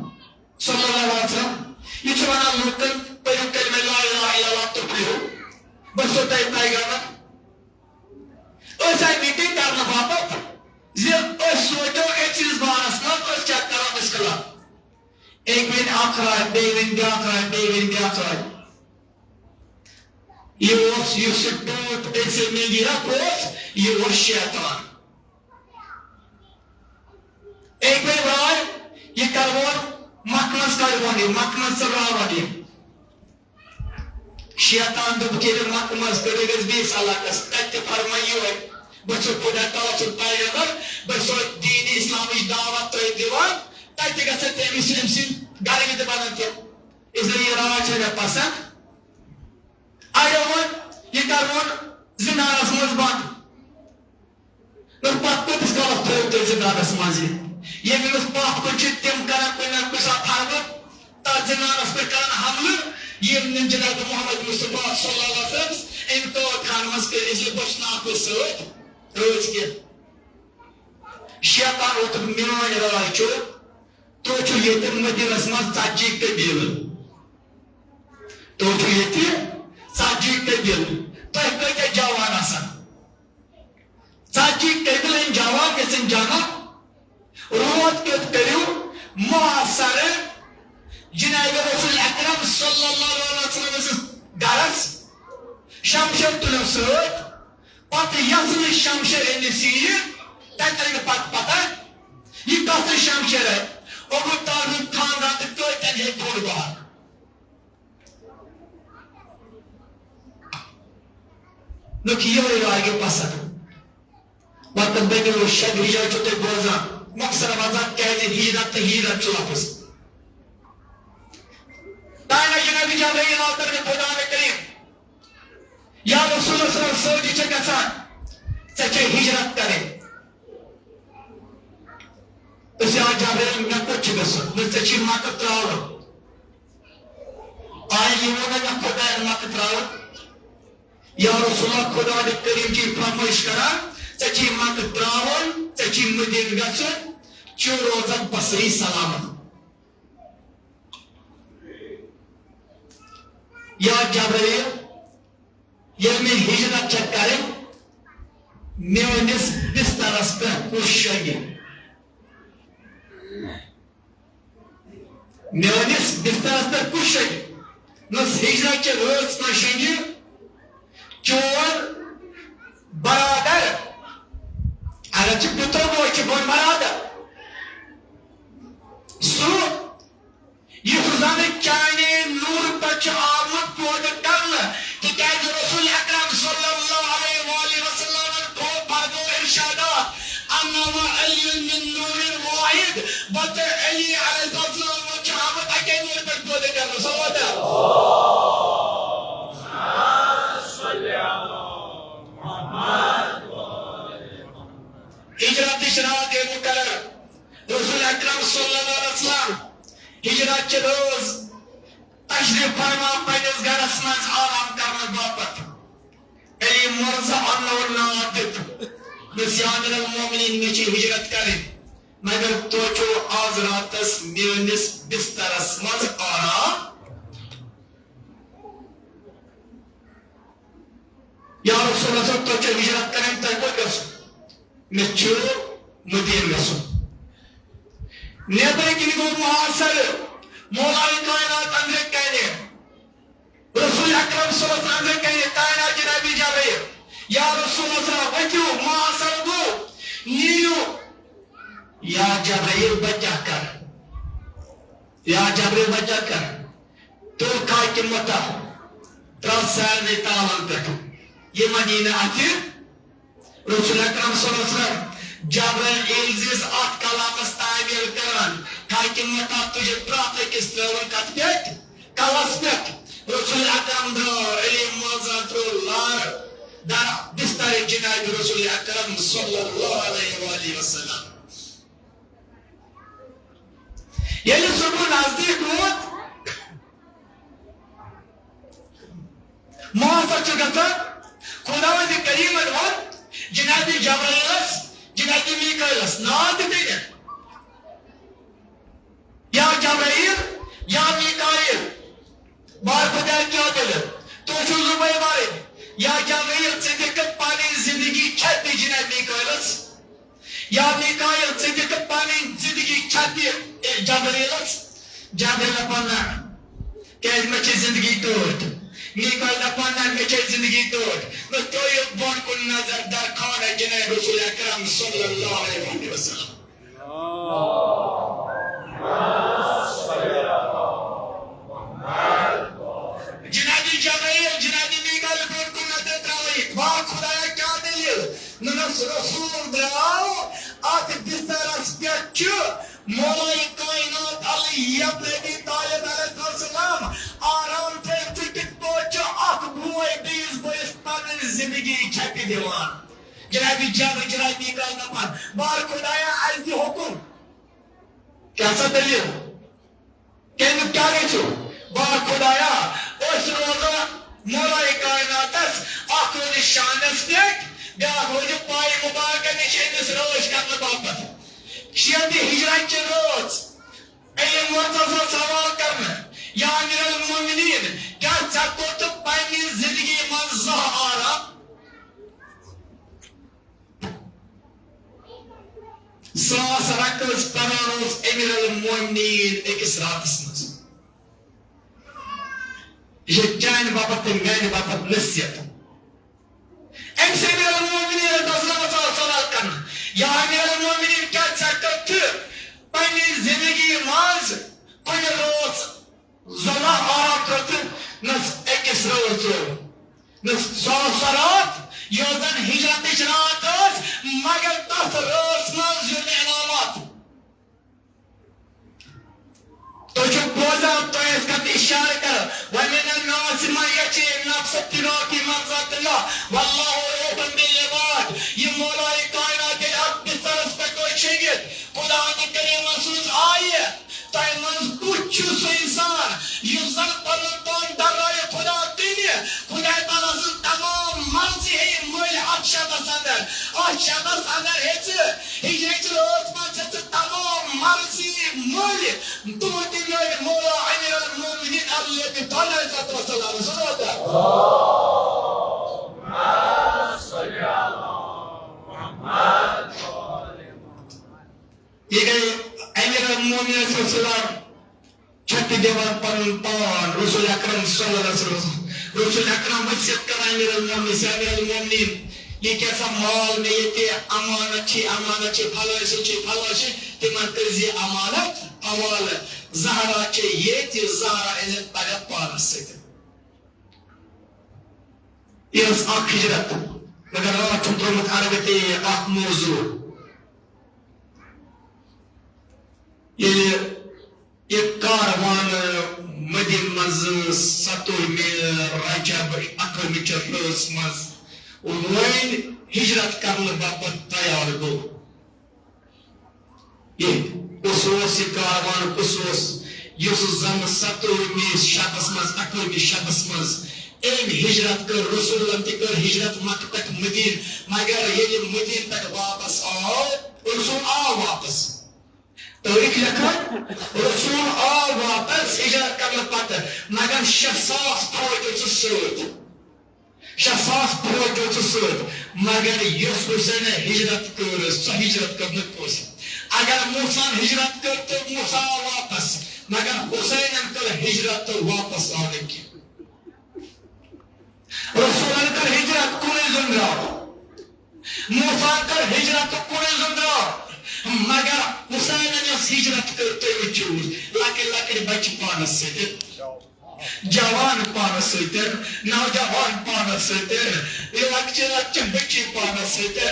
صلی اللہ علیہ وسلم، یہِ چھُ وَنان لوٗکن، "پٔرِو کلمہ لا الہ الا اللہ تفلحو، بہٕ چھُسو تۄہہِ پیغمبر۔" أسۍ آے میٖٹِنگ کرنہٕ باپتھ زِ أسۍ سونٛچو أمۍ سٕنٛدِس بارس منٛز، أسۍ کیٛاہ کرو أمِس خلاف۔ أکۍ ؤنۍ اکھ راے، بیٚیہِ ؤنۍ بیٛاکھ راے، بیٚیہِ ؤنۍ بیٛاکھ راے۔ یہِ اوس، یُس یہِ ٹوٗپۍ أکسٕے میٖنگہِ ہٮ۪تھ اوس، یہِ اوس شیطان۔ أکۍ ؤنۍ راے، یہِ کرٕہون مکھ منٛز، کڑٕہون یہِ مکھ منٛز، ژٔلراوہون یہِ۔ شیطان دوٚپُکھ، ییٚلہِ مکھ منٛز کٔڑِو، گژھِ بیٚیِس علاقس، تتہِ تہِ فرمایہِ یِہوٚے، بہٕ چھُس خدا تعالیٰ سُنٛد پیغمبر، بہٕ چھُسو دیٖنِ اسلامٕچ دعوت تۄہہِ دِوان، تتہِ تہِ گژھن تٔمِس، أمۍ سٕنٛدۍ گرٕکۍ تہِ بنن تِم۔ اس لیے یہِ راے چھےٚ مےٚ پسنٛد۔ اَڑیو ووٚن، یہِ کرون زِندانس منٛز بنٛد۔ نہ، پتہٕ کۭتِس کالس تھٲیِو تُہۍ زِندانس منٛز یہِ؟ ییٚمہِ منٛز پتھ کُن چھِ تِم کران کُنہِ نتہٕ کُنہِ ساتہٕ حربہٕ، تتھ زِندانس پٮ۪ٹھ کران حملہٕ، یِم نہٕ جناب محمد مصطفیٰ صلی اللہ علیہ وسلم أمۍ قٲد خانہٕ منٛز کٔرۍ، اس لیے بہٕ چھُس نہٕ اَتھ منٛز سۭتۍ روزِ کینٛہہ۔ شیطان ووٚتھُکھ، میٲنۍ راے چھُ، تُہۍ چھِو ییٚتہِ مدینس منٛز ژتجی قبیلہٕ۔ تُہۍ چھِو ییٚتہِ ژتجی قبیلہٕ۔ تۄہہِ کۭتیٛاہ جوان آسن؟ ژتجی قبیلہٕ ہٕنٛدۍ جوان گژھن جمع۔ رٲژ کیُتھ کٔرِو محاصرٕ جناب رسول اکرم صلی اللہ علیہ وسلم سٕنٛدِس گرس۔ شمشیر تُلِو سۭتۍ۔ پتہٕ یۄس نہٕ شمشیر أمِس یِیہِ، تتہِ لگہِ پتہٕ پتہ، یہِ کۄس شمشیر ہے؟ ابو طالب خاندان تہٕ کۭتٮ۪ن ہے کوٚر بار۔ نُک یِہوٚے راے گٔے پسنٛد۔ مطلب، مےٚ گٔے شب ہجرت چھُ تُہۍ بوزان، مقصد وَنان کیٛازِ ہجرت تہٕ ہجرت چھُ لفظ۔ تانۍ جناب جبرائیل آو تَمہِ خدا کریم۔ یا رسول اللہ صلی اللہ علیہ وسلم سۭتۍ چھِ گژھان، ژےٚ چھے ہجرت کرٕنۍ۔ دوٚپُس، "یا جبرائیل، مےٚ کوٚت چھُ گژھُن؟ نہ، ژےٚ چھُے مکہ ترٛاوُن۔" آیہِ یہِ ووٚن، "نہ، مےٚ کوٚت آیہِ مکہ ترٛاوُن؟" یا رسول اللہ، خداوند کریم چھِ فرمٲیش کران، "ژےٚ چھُے مکہ ترٛاوُن، ژےٚ چھُے مدینہ گژھُن، چون روزن بصری سلامت۔" یا جبرائیل، ییٚلہِ مےٚ ہجرت چھےٚ کرٕنۍ، میٲنِس بسترس پٮ۪ٹھ کُس شۄنگہِ؟ میٲنِس بسترس پٮ۪ٹھ کُس شۄنگہِ؟ نہ، ہجرت چھِ رٲژ کانٛہہ شۄنگہِ، چون برادر، اگر چھُ پِتُر بوے، چھُ بوٚڑ برادر، سُہ یُس زن چانہِ نوٗرٕ پٮ۪ٹھ چھُ آمُت پٲدٕ کرنہٕ، تِکیازِ رسول اکرم صلی اللہ علیہ وآلہ وسلمن تھوو، فرموو ارشادات، "انما علی من نور واحد"، بہٕ تہٕ علی علیہ السلام چھِ آمٕتۍ اَکے نوٗرٕ پٮ۪ٹھ پٲدٕ کرنہٕ۔ صلوات۔ ہجرتٕچ راتھ گٔے مُقرر۔ رسول اکرم صلی اللہ علیہ وسلم ہجرت چہِ رٲژ تشریف فرما پننِس گرس منٛز آرام کرنہٕ باپتھ۔ علی مرزا اننو ناو دیُت، دوٚپُس، "یا امیر المومنین، مےٚ چھِ ہجرت کرٕنۍ، مگر تُہۍ چھِو آز راتس میٲنِس بسترس منٛز آرام۔" یا رسول اللہ، تۄہہِ چھو ہجرت کرٕنۍ، تۄہہِ کوٚت گژھُن؟ مےٚ چھُ مدیٖنہٕ گژھُن۔ نیبرٕ کِنۍ گوٚو محاصرٕ، مولائے کائنات أنٛدرٕ کنہِ، رسول اکرم صلی اللہ علیہ وسلم أنٛدرٕ کنہِ، کائنات جنابی جبرائیل، یا رسول اللہ، ؤتھِو، محاصرٕ گوٚو، نیٖرِو۔ یا جبرائیل، بہٕ کیٛاہ کرٕ؟ یا جبرائیل، بہٕ کیٛاہ کرٕ؟ تُل خاکہِ مُتاہ، ترٛاو سارنٕے تالن پٮ۪ٹھ۔ یہِ مدیٖنہٕ اَتھِ رسول اکرم صلی اللہ علیہ وسلم، جبرائیل ییٚلہِ زِ اتھ کلامس تعمیل کران، خاکہِ مُتاہ تُجہِ پرٛٮ۪تھ أکِس ترٛٲوٕن کتھ پٮ۪ٹھ؟ کلس پٮ۪ٹھ۔ رسول اکرم درٛاو، علی معزہ ترٛوو لار در بستر جناب رسول اکرم صلی اللہ علیہ وآلہ وسلم۔ ییٚلہِ صبح نزدیٖک ووت، محاصرٕ چھُ گژھان، خداوند کریمن ووٚن جناب جبرائیلس، جناب میکائیلس ناو تہِ تٔمۍ۔ یا جبرائیل، یا میکائیل، بار خدا کیٛاہ دٔلیٖل؟ تُہۍ چھِو زٕ بٲے بارٕنۍ۔ یا جبرائیل، ژٕ دِکھ پنٕنۍ زندگی چھتہِ جناب میکائیلس۔ یا میکائیل، ژٕ دِکھ پنٕنۍ زندگی چھتہِ جبرائیلس۔ جبرائیل دپان، نہ، کیازِ مےٚ چھِ زندگی ٹٲٹھ۔ میکائیل دپان، نہ، مےٚ چھِ زندگی ٹٲٹھ۔ نہ، ترٛٲیِو بۄن کُن نظر در خانہ جناب رسول اکرم صلی اللہ علیہ وسلم۔ جناب جبرائیل، جناب میکائیل بۄن کُن نظر ترٛاوان، واہ خدایا، کیٛاہ دٔلیٖل؟ نہ، نہ، رسول درٛاو اتھ بسترس پٮ۪ٹھ چھُ مولائے کائنات علی ابن ابی طالب علیہ السلام آرام پٮ۪ٹھ، تہٕ کِتھ پٲٹھۍ چھُ اکھ بوے بیٚیِس بٲیِس پنٕنۍ زندگی چھپہِ دِوان؟ جناب جبر، جناب میکائیل دپان، بار خدایا، اسہِ دِ حکم۔ کیٛاہ سا دٔلیٖل؟ کٔمِس کیٛاہ گژھِ؟ واہ خدایا، أسۍ روزو مولائے کائناتس، اکھ روزِ شانس پٮ۪ٹھ، بیٛاکھ روزِ پایہِ مبارکہ نِش أمِس رٲچھ کرنہٕ باپتھ۔ شیبہِ ہجرت چہِ رٲژ علم ورزس سوال کرنہٕ، یا امیر المومنین، کیٛاہ ژےٚ کوٚرتھٕ پننہِ زندگی منٛز زانٛہہ آرام؟ ساس رکٲژ پران اوس امیر المومنین أکِس راتس منٛز۔ یہِ چھِ چانہِ باپتھ تہٕ میانہِ باپتھ نصیحت۔ أمِس امیر المومنین رضی اللہ عنہ سوال کرنہٕ، یا امیر المومنین، کیٛاہ ژےٚ کٔرتھٕ پننہِ زندگی منٛز کُنہِ رٲژ زناہ آرام خٲطرٕ نہ أکِس رٲژ، نہ سۄ، سۄ راتھ یۄس زن ہجرتٕچ راتھ ٲس، مگر تتھ رٲژ منٛز یُن علامات۔ تُہۍ چھِو بوزان، تۄہہِ ٲسۍ کتھ اشارٕ کران، "ومن الناس من یشری نفسه ابتغاء فی مرضات اللہ واللہ رؤوف بالعباد"۔ یہِ مولائے کائنات ییٚلہِ اتھ بسترس پٮ۪ٹھ اوس شٔنگِتھ، خداوند کریم اندر، اتھ شبس اندر ہیٚژ ہجرٕچ رٲژ منٛز ہیٚژ تمام مرضی مٔلۍ تُہنٛدِ میٲنۍ مولا امیر المومنین علی ابی طالب علیہ الصلوۃ والسلام۔ صلوات۔ یہ گٔے امیر المومنین علیہ السلام چھکھ دِوان پنُن پان رسول اکرم صلی اللہ علیہ وسلم۔ رسول اکرم وصیت کران امیر المومنین، سے امیر المومنین، یہ کیٛاہ سا مال مےٚ ییٚتہِ امانت چھِ، امانت چھِ، فلٲنۍ سُہ چھِ، فلٲنۍ چھِ، تِمن کٔرۍ زِ امانت حوالہٕ۔ زہرا چھِ ییٚتہِ، زہرا أنِتھ پگاہ پانس سۭتۍ۔ یہِ ٲس اکھ ہجرت، مگر راتھ چھُم ترٛوومُت عربہِ تہِ اکھ موضوع۔ ییٚلہِ یہِ کاروان مدینہٕ منٛز ستووُہمہِ رجب اَٹھووُہمہِ چہِ رٲژ منٛز وۄنۍ ہجرت کرنہٕ باپتھ تیار گوٚو۔ یہِ کُس اوس یہِ کاروان، کُس اوس، یُس زن ستووُہمِس شبس منٛز، اَٹھووُہمِس شبس منٛز أمۍ ہجرت کٔر، رسولن تہِ کٔر ہجرت مکہ پٮ۪ٹھ مدینہٕ، مگر ییٚلہِ مدینہٕ پٮ۪ٹھ واپس آو، رسول آو واپس۔ تٲریخ لیکھان، رسول آو واپس ہجرت کرنہٕ پتہٕ، مگر شےٚ ساس فوج اوسُس سۭتۍ۔ شےٚ ساس فوج اوسُس سۭتۍ، مگر یۄس حسینن ہجرت کٔر، سۄ ہجرت کٔر نہٕ کٲنٛسہِ۔ اگر موسیٰ ہن ہجرت کٔر تہٕ موسیٰ آو واپس، مگر حسینن کٔر ہجرت تہٕ واپس آو نہٕ کینٛہہ۔ رسولن کٔر ہجرت، کُنُے زوٚن درٛاو۔ موسیٰ کٔر ہجرت تہٕ کُنُے زوٚن درٛاو، مگر حسینن یۄس ہجرت کٔر، تٔمۍ وٕچھ لۄکٕٹۍ لۄکٕٹۍ بچہِ پانس سۭتۍ، جوان پانس سۭتۍ، نوجوان پانس سۭتۍ، یہِ لۄکچہِ لۄکچہِ بچی پانس سۭتۍ،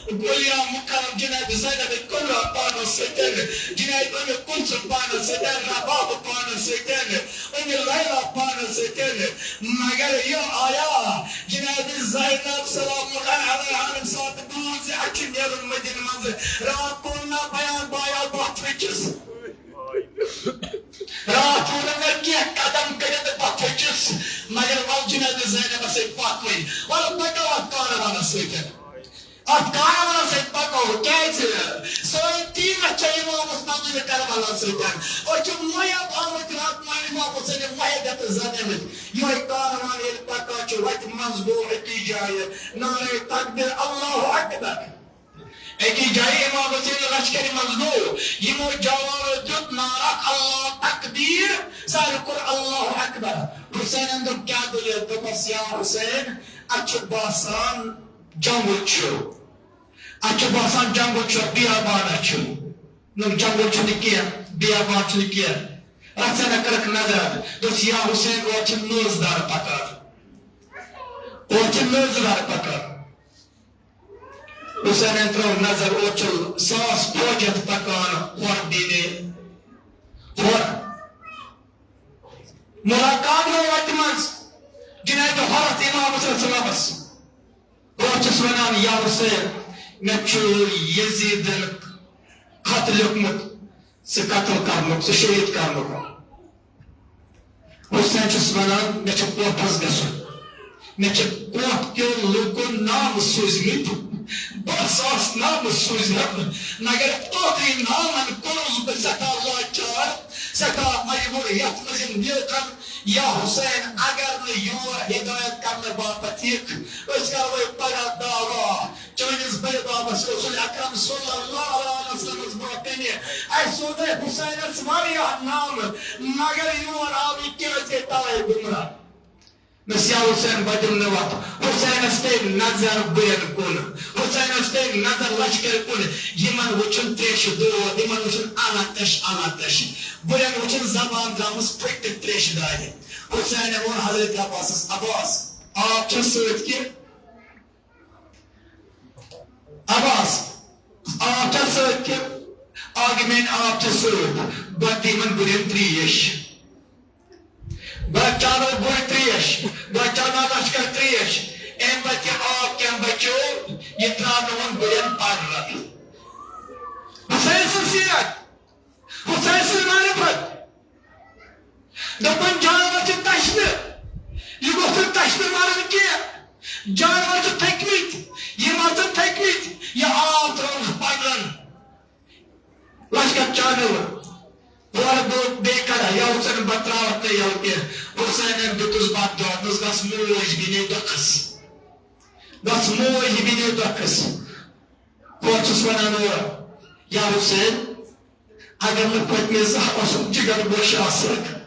اولیا مکرم جناب زینب کبریٰ پانس سۭتۍ، جناب ام کلثوم پانس سۭتۍ، رباب پانس سۭتۍ، ام لیلا پانس سۭتۍ۔ مگر یہِ آیا جناب زینب سلام اللہ علیہا، ییٚمہِ ساتہٕ بوٗز زِ اَسہِ چھُ نیرُن مدینہٕ منٛزٕ، راتھ کوٚر نہٕ بیان، بایا بتھ رٔٹِس۔ راتھ ووٚن نہٕ مےٚ کینٛہہ، قدم کٔڑِتھ بتھ رٔٹِس، مگر ول جناب زینبس سۭتۍ پکھ وۄنۍ، ول پکو اتھ کاروانس سۭتۍ۔ اتھ کاروانس سۭتۍ پکو، کیازِ؟ سٲنۍ تیٖرتھ چھےٚ امام عثمان بن کربلا سۭتۍ۔ أسۍ چھِ محب آمٕتۍ راتھ امام حسین محبت زاننہٕ۔ یِہوٚے کاروان ییٚلہِ پکان چھُ، وتہِ منٛز گوٚو أکِس جایہِ نعرہ تکبیر، اللہ اکبر۔ أکِس جایہِ امام حسین لشکرِ منٛز گوٚو، یِمو جوانو دیُت نعرہ اللہ تکبیر، ساروی کوٚر اللہ اکبر۔ حسینن دوٚپ، کیٛاہ دٔلیٖل؟ دوٚپمس، یا حسین، اتھ چھُ باسان جنگل چھُ۔ اتھ چھُ باسان جنگل چھُ، بیابان چھُ۔ نہ، جنگل چھُنہٕ کینٛہہ، بیابان چھُنہٕ کینٛہہ۔ رژھا نہ کٔرٕکھ نظر، دوٚپُس، یا حسین، اورٕ چھِ نٲزدار پکان۔ اورٕ چھِ نٲزدار پکان۔ حسینن ترٲو نظر، اورٕ چھُ ساس فوج ہٮ۪تھ پکان ہورٕ دِنہِ۔ ہورٕ۔ ملاقات گوٚو وتہِ منٛز جناب حضرت امام حسین صٲبس۔ بہٕ چھُس وَنان، یا حسین، مےٚ چھُ یزیدن خط لیوٚکھمُت، ژٕ قتل کرنُک، ژٕ شہید کرنُک۔ حسین چھُس وَنان، مےٚ چھُ کوفس گژھُن۔ مےٚ چھِ کوف کیو لوٗکو نام سوٗزمٕتۍ، باہ ساس نام سوٗزمٕتۍ، مگر تُہنٛدٕے ناوَن کوٚرُس بہٕ سٮ۪ٹھاہ لاچار، سٮ۪ٹھاہ مجبوٗر، یَتھ منٛز یِم نیوٗکھن، یا حسین، اگر نہٕ یور ہدایت کرنہٕ باپتھ یِکھ، أسۍ کرو پگاہ دعوا چٲنِس بٔڈِ بابس رسول اکرم صلی اللہ علیہ وسلمس برونٛہہ کنہِ۔ اَسہِ سوزے حسینس واریاہ نامہٕ، مگر یور آو یہِ کیازِ گٔے تباہ گمراہ۔ نہ، یا حسین، بہٕ دِمہٕ نہٕ وَتھ۔ حسینس پیٚیہِ نظر بُرٮ۪ن کُن، حسینس پیٚیہِ نظر لشکر کُن۔ یِمن وٕچھُن تریشہِ دود، یِمن وٕچھُن التش التش، بُرٮ۪ن وٕچھُن زبان درٛامٕژ پھٔٹِتھ تریشہِ دارِ۔ حسینن ووٚن حضرت عباسس، عباس، آب چھا سۭتۍ کِنہٕ؟ عباس، آب چھا سۭتۍ کِنہٕ؟ آ، گٔے میٲنۍ آب چھِ سۭتۍ، بہٕ دِمہٕ یِمن بُرٮ۪ن تریش۔ بہٕ چاوٕ بُرِ تریش، بہٕ چاوٕ لشکر تریش۔ أمۍ بچہِ آب کٔمۍ بچو، یہِ ترٛاونہٕ ووٚن بُرٮ۪ن پررت۔ حسین سٕنٛز سیرت، حسین سٕنٛز معرفت۔ دوٚپُن، جانور چھِ تشنہٕ، یہِ گوٚژھ نہٕ تشنہٕ مرُن کینٛہہ۔ جانور چھِ تھٔکمٕتۍ، یِم ہسا حسینن دیُتُس بد دعا، دوٚپُس، "گژھ موج بیٚنے دۄکھس، گژھ موج بیٚنے دۄکھس۔" پتہٕ چھُس ونان اورٕ، "یا حسین، اگر نہٕ پٔتمہِ زہرا سُنٛد جگر گوش آسہٕ،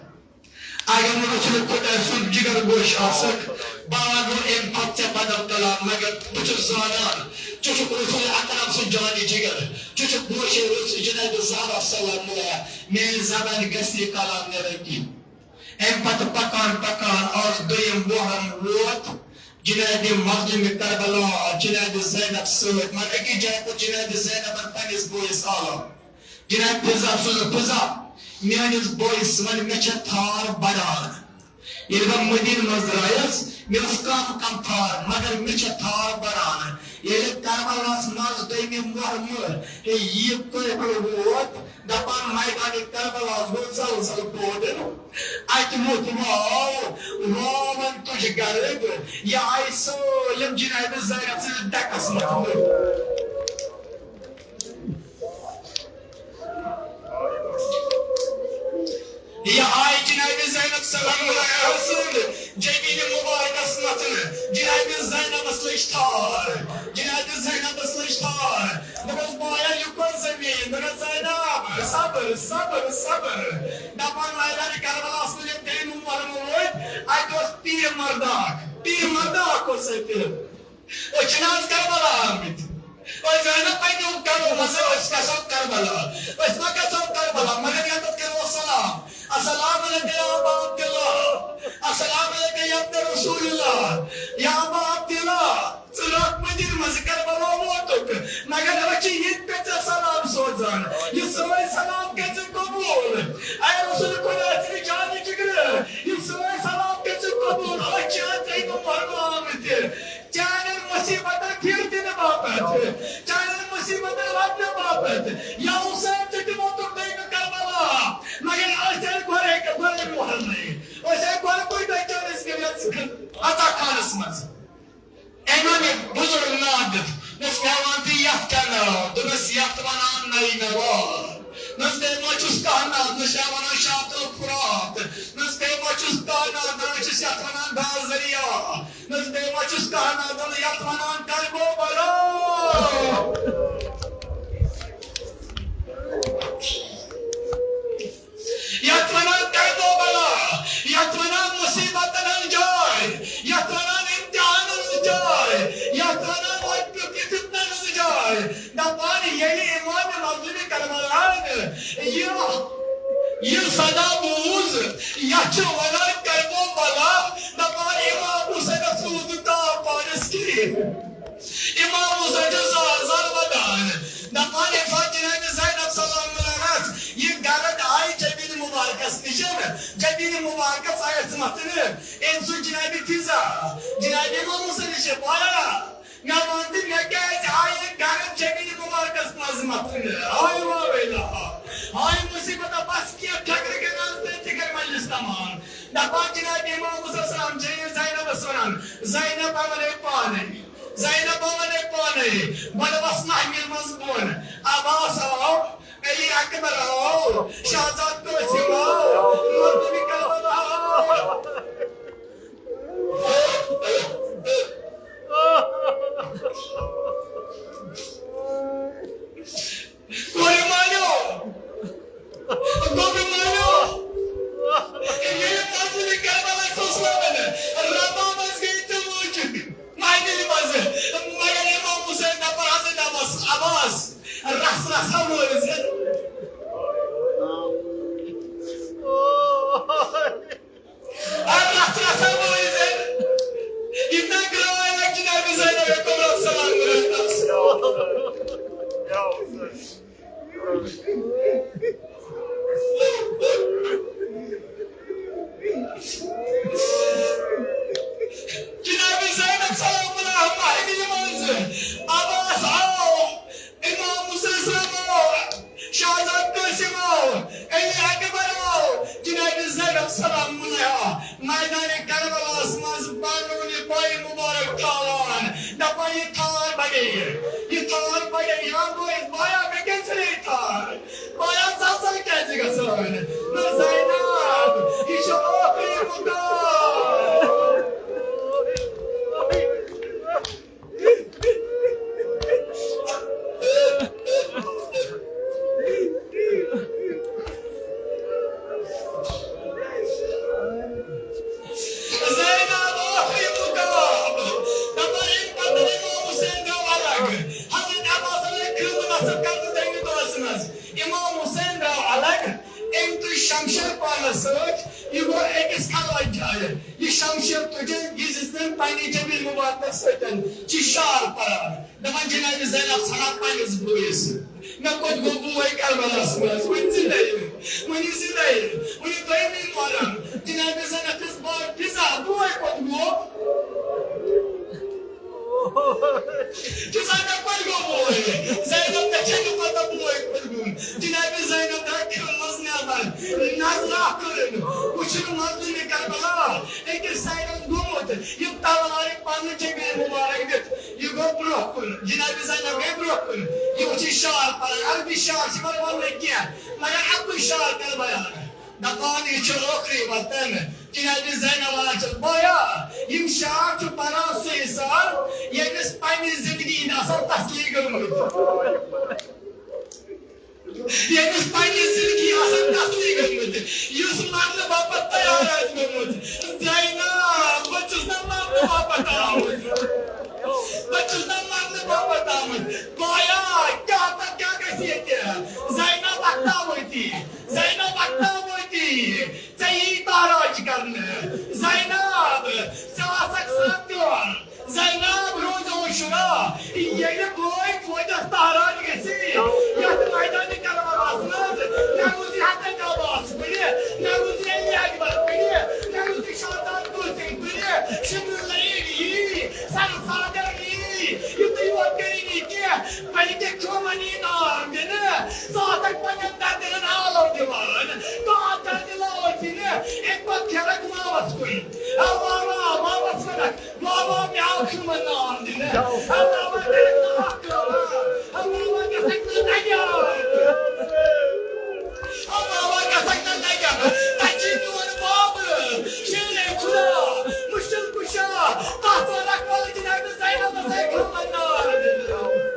اگر نہٕ رسول خدا سُنٛد جگر گوش آسہٕ، بہٕ وَنہٕ اَمہِ پتہٕ ژےٚ بدل کلام، مگر بہٕ چھُس زانان، ژٕ چھُکھ رسول اکرم سُنٛد جانی جگر، ژٕ چھُکھ گوشے رسول جناب زہرا سلام اللہ، میٛانہِ زبانہِ گژھِ نہٕ یہِ کلام نیرُن کینٛہہ۔" اَمہِ پتہٕ پکان پکان آز دوٚیِم محرم ووت، جناب مظلوم کربلا، جناب زینب سۭتۍ، مگر أکِس جایہِ کوٚر جناب زینبن پننِس بٲیِس عالم۔ جناب فضا سوٗز، فضا، میٲنِس بٲیِس وَن، مےٚ چھےٚ تھار بڑان۔ ییٚلہِ بہٕ مدیٖنہٕ منٛز درٛایس، مےٚ ٲس کم کم تھار، مگر مےٚ چھےٚ تھار بڑان۔ ییٚلہِ کربلاہس منٛز دوٚیمہِ محرمہٕ یہِ قٲفلہٕ ووت، دپان میدانِ کربلاہس گوٚو زلزلہٕ پٲدٕ۔ اتہِ موٚتھ واو، واون تُج گرد، یہِ آیہِ سٲلِم جناب زینب سٕنٛدِس ڈیکس منٛز۔ یہِ آیہِ جناب زینب سلام اللہ علیہا سٕنٛدِ جبین مبارکس متھنہٕ۔ جناب زینبس لٔج تھار، جناب زینبس لٔج تھار۔ دوٚپُس، "بایا، یہِ کوٚت زٔمیٖن؟" دوٚپُن، "زینب، صبر، صبر، صبر۔" دپان، میدانِ کربلاہس منٛز ییٚلہِ تٔمۍ محرم وٲتۍ، اتہِ اوس پیٖر مرداک، پیٖر مرداک اوس اتہِ۔ أسۍ چھِنہٕ آز کربلا آمٕتۍ۔ أسۍ زٲنۍ نہ پننیو گرو منٛز، أسۍ گژھو کربلا۔ أسۍ ما گژھو کربلا؟ مگر یتھ کرو سلام۔ السلام علیکم یا ابا عبداللہ۔ السلام علیکم یا ابن رسول اللہ۔ یا ابا عبداللہ، ژٕ راتھ مدینہٕ منٛز کربلا ووتُکھ، مگر أسۍ چھِ ییٚتہِ پٮ۪ٹھ ژےٚ سلام سوزان۔ یہِ سٲنۍ سلام کٔرۍ زِ قبوٗل۔ اے رسول خدا سٕنٛدِ جانِ جگرٕ، یہِ سٲنۍ سلام کٔرۍ زِ قبوٗل۔ أسۍ چھِ اَتھ عیٖدِ محرمہ آمٕتۍ۔ چانٮ۪ن مُصیٖبتن پھِر دِنہٕ باپتھ، چانٮ۪ن مُصیٖبتن لَدنہٕ باپتھ، یا حُسین، ژٕ تہِ ووتُکھ دوٚیمہِ کربلا۔ مگر أسۍ ٲسۍ گۄڈَے، گۄڈَے محرمٕے۔ أسۍ ٲسۍ گۄڈٕ کُے دۄہ چٲنِس قبلس، عطا خانس منٛز۔ اَمہِ بُزرگ نادٕ، دوٚپُس، "مےٚ وَن تہٕ یَتھ کیٛاہ ناو؟" دوٚپمَس، "یَتھ وَنان نَیہِ نوا۔" نَس بیٚیہِ ما چھُس کانٛہہ ناو، نَس چھا وَنان شاطُ الفُرات۔ نَس بیٚیہِ ما چھُس کانٛہہ ناو، نَس چھُس یَتھ وَنان دازریا۔ نَس بیٚیہِ ما چھُس کانٛہہ ناو، یَتھ وَنان کربو بلا۔ یَتھ وَنان کربو بلا، یَتھ وَنان مُصیٖبتَن ہٕنٛز جاے، یَتھ وَنان اِمتِحانَن ہٕنٛز جاے، یَتھ وَنان وۄنۍ پیوٚو کہِ فِتنَن ہٕنٛز جاے۔ دَپان ییٚلہِ اِمام مظلوٗمِ کربلاہَن یہِ، یہِ صدا بوٗز، یَتھ چھِ وَنان کربو بلا، دَپان اِمام حُسینَس روٗد نہٕ تاپھ پانَس کِہیٖنۍ۔ اِمام حُسین چھُ زار زار وَدان۔ دَپان ییٚمہِ ساتہٕ جناب زینب سلام اللہ علیہَس یہِ گرد آیہِ جبین مبارکس نِش، جبین مبارکس آیَس مَتھنہٕ، أمۍ سُنٛد جناب فضا، جناب اِمام حُسینَس چھِ پَران۔ مےٚ وَن تہٕ مےٚ کیٛازِ آیہِ یہِ گرد جبین مبارکس منٛز مَتھنہٕ؟ ہاے واویلا، ہاے مُصیٖبتا، بس کینٛہہ ٹھکرٕ گٔے نہٕ تہٕ تہِ گٔے مجلس تمام۔ دَپان جناب اِمام حُسین سلام چھِ زینبَس وَنان، زینب، بہٕ وَنَے پانَے۔ زینب، بہٕ وَنَے پانَے، بَڑٕ وَس محمِل منٛز بۄن۔ عباس آو، علی اکبر آو، شہزاد قاسم آو، مظلومِ کربلا آو۔ کورِ مٲلِو، گوٚبرِ مٲلِو، ییٚلہِ مظلومِ کربلا اوس وَنان، ربابس گٔے تِم وٕچھِتھ۔ ماینہِ منٛز، مگر اِمام حُسین دَپان حضرت عباس، عباس، رَس رَس ہا وٲرِس۔ اَدٕ رَس رَس ہا وٲرِس۔ یہِ تہِ گرٛاے لَگہِ جنابِ زینب کُبریٰ سلام علیہا۔ جناب زینب سلام اللہ علیہا محمِلہِ منٛز۔ عباس آو، اِمام حُسین سلام آو، شہزاد قاسم آو، علی اکبر آو، جناب زینب سلام اللہ علیہا میدانِ کربلاہَس منٛز پنُن یہِ پاے مُبارک تھاوان، دَپان، یہِ تھار بَڑے، یہِ تھار بَڑے، یا بٲیِس، بایا، مےٚ کیٛازِ ژھٕنے تھار؟ بایا، ژٕ ہسا کیٛازِ گژھان؟ نہ زینب، یہِ ٲخری مُقام۔ زینب ٲخری مُقام۔ دَپان، اَمہِ پَتہٕ امام حسین گوٚو الگ۔ حضرت عباسَن لٔگۍ کرٛہُن نصب کرنہٕ تٔمۍ دۄہَس منٛز۔ امام حسین درٛاو الگ، أمۍ تُج شمشیر پانس سۭتۍ، یہِ گوٚو أکِس خلوت جایہِ۔ یہِ شمشیر تُجِتھ گِنٛدِس تٔمۍ پننہِ جبین مبارکس سۭتۍ، چھِ شعر پران، دپان، جناب زینب ژھٕنان پننِس بٲیِس۔ مےٚ کوٚت گوٚو بوے کربلاہس منٛز؟ وُنہِ زندے، وُنہِ زندے، وُنہِ دوٚیمہِ مران۔ جناب زینب چھَس بوے، بوے کوٚت گوٚو؟ زینب کوٚت گوٚو بوے؟ زینب، مےٚ چھےٚ نہٕ پتہ بوے کوٚت گوٚو۔ جناب زینب درٛاے کھِرمٕژ نٮ۪بر، نظرا کٔرٕن، وٕچھُن مظلومِ کربلا أکِس سایڈس گوٚمُت، یِم تلوارِ پننہِ جبین مبارک دِتھ، یہِ گوٚو برٛونٛہہ کُن۔ جناب زینب گٔے برٛونٛہہ کُن، یہِ وٕچھِ شعر پران، عربی شعر چھِ پتہٕ وننہٕ کینٛہہ، مگر اکُے شعر کرٕ بیان۔ دپان، یہِ چھُ ٲخری وطن۔ جناب زینب ونان چھِ، بایا، یِم شعر چھُ پران سُہ انسان، ییٚمِس پننہِ زندگی ہٕنٛدۍ اثر تسلی گٔمٕتۍ۔ ییٚمِس پننہِ زندگی آسن تسلی گٔمٕتۍ، یُس مرنہٕ باپتھ تیار آسہِ گوٚمُت۔ زینب، بہٕ چھُس نہ مرنہٕ باپتھ آمُت۔ بہٕ چھُس نہ مرنہٕ باپتھ آمُت۔ بایا، کیٛاہ تہٕ کیٛاہ گژھِ ییٚتہِ؟ زینب وقتاوٲتی، زینب وقتاوٲتی، ژےٚ یی تاراج کرنہٕ۔ زینب، ژےٚ آسکھ ساتھ دیُن۔ زینب روز عاشورا، ییٚلہِ بٲے فوجس تاراج گژھِ، یتھ میدانِ کربلاہس منٛز نہ روزِ حضرت عباس کُنہِ، نہ روزِ علی اکبر کُنہِ، نہ روزِ شہزاد قاسم کُنہِ، شبر العین یی، سر صادق یی، یُتُے یوت کٔرِنۍ یہِ کینٛہہ، بلکہِ چومن یی نار دِنہٕ، ژٕ آسکھ پننٮ۪ن دردن آلو دِوان، تہٕ اتھ دردِ لاوس یی نہٕ اَمہِ پتہٕ پھیرکھ ماوس کُن۔ او واہ واہ، ماوس ونکھ، واہ واہ، مےٚ آو تِمن نام دِنہٕ۔ او واہ واہ، کَرکھ نہٕ اکھ کٲم۔ او واہ واہ، گژھکھ نہٕ نجات۔ او واہ واہ، گژھکھ نہٕ نجات۔ تتہِ چھُ میون بابہٕ، شیرے خدا، مشکل کشا، تتھ ژٕ رکھ وۄلہٕ جناب زینبس اکھ تِمن نام دِنہٕ۔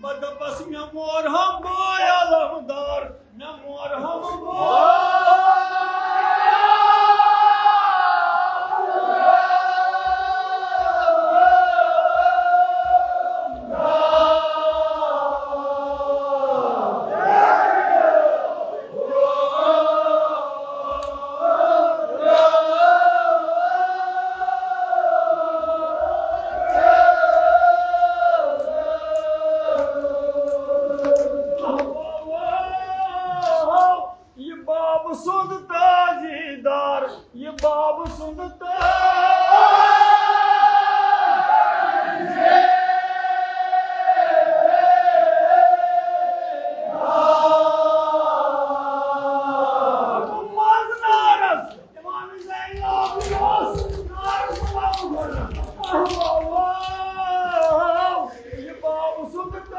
بہٕ دَپَس، مےٚ مور ہم بوے علمدار، مےٚ مور ہم بوے۔ یہِ بابہٕ سُنٛد تٲجیٖدار، یہِ بابہٕ سُنٛد تٲجیٖدار۔ منٛز نارس، امام زین العابدین اوس نارس، یہِ بابہٕ سُنٛد تٲج۔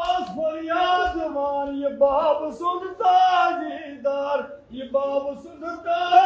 آز فریاد دِوان یہِ بابہٕ سُنٛد تاجیٖدار، یہِ بابہٕ سُنٛد تاجیٖدار۔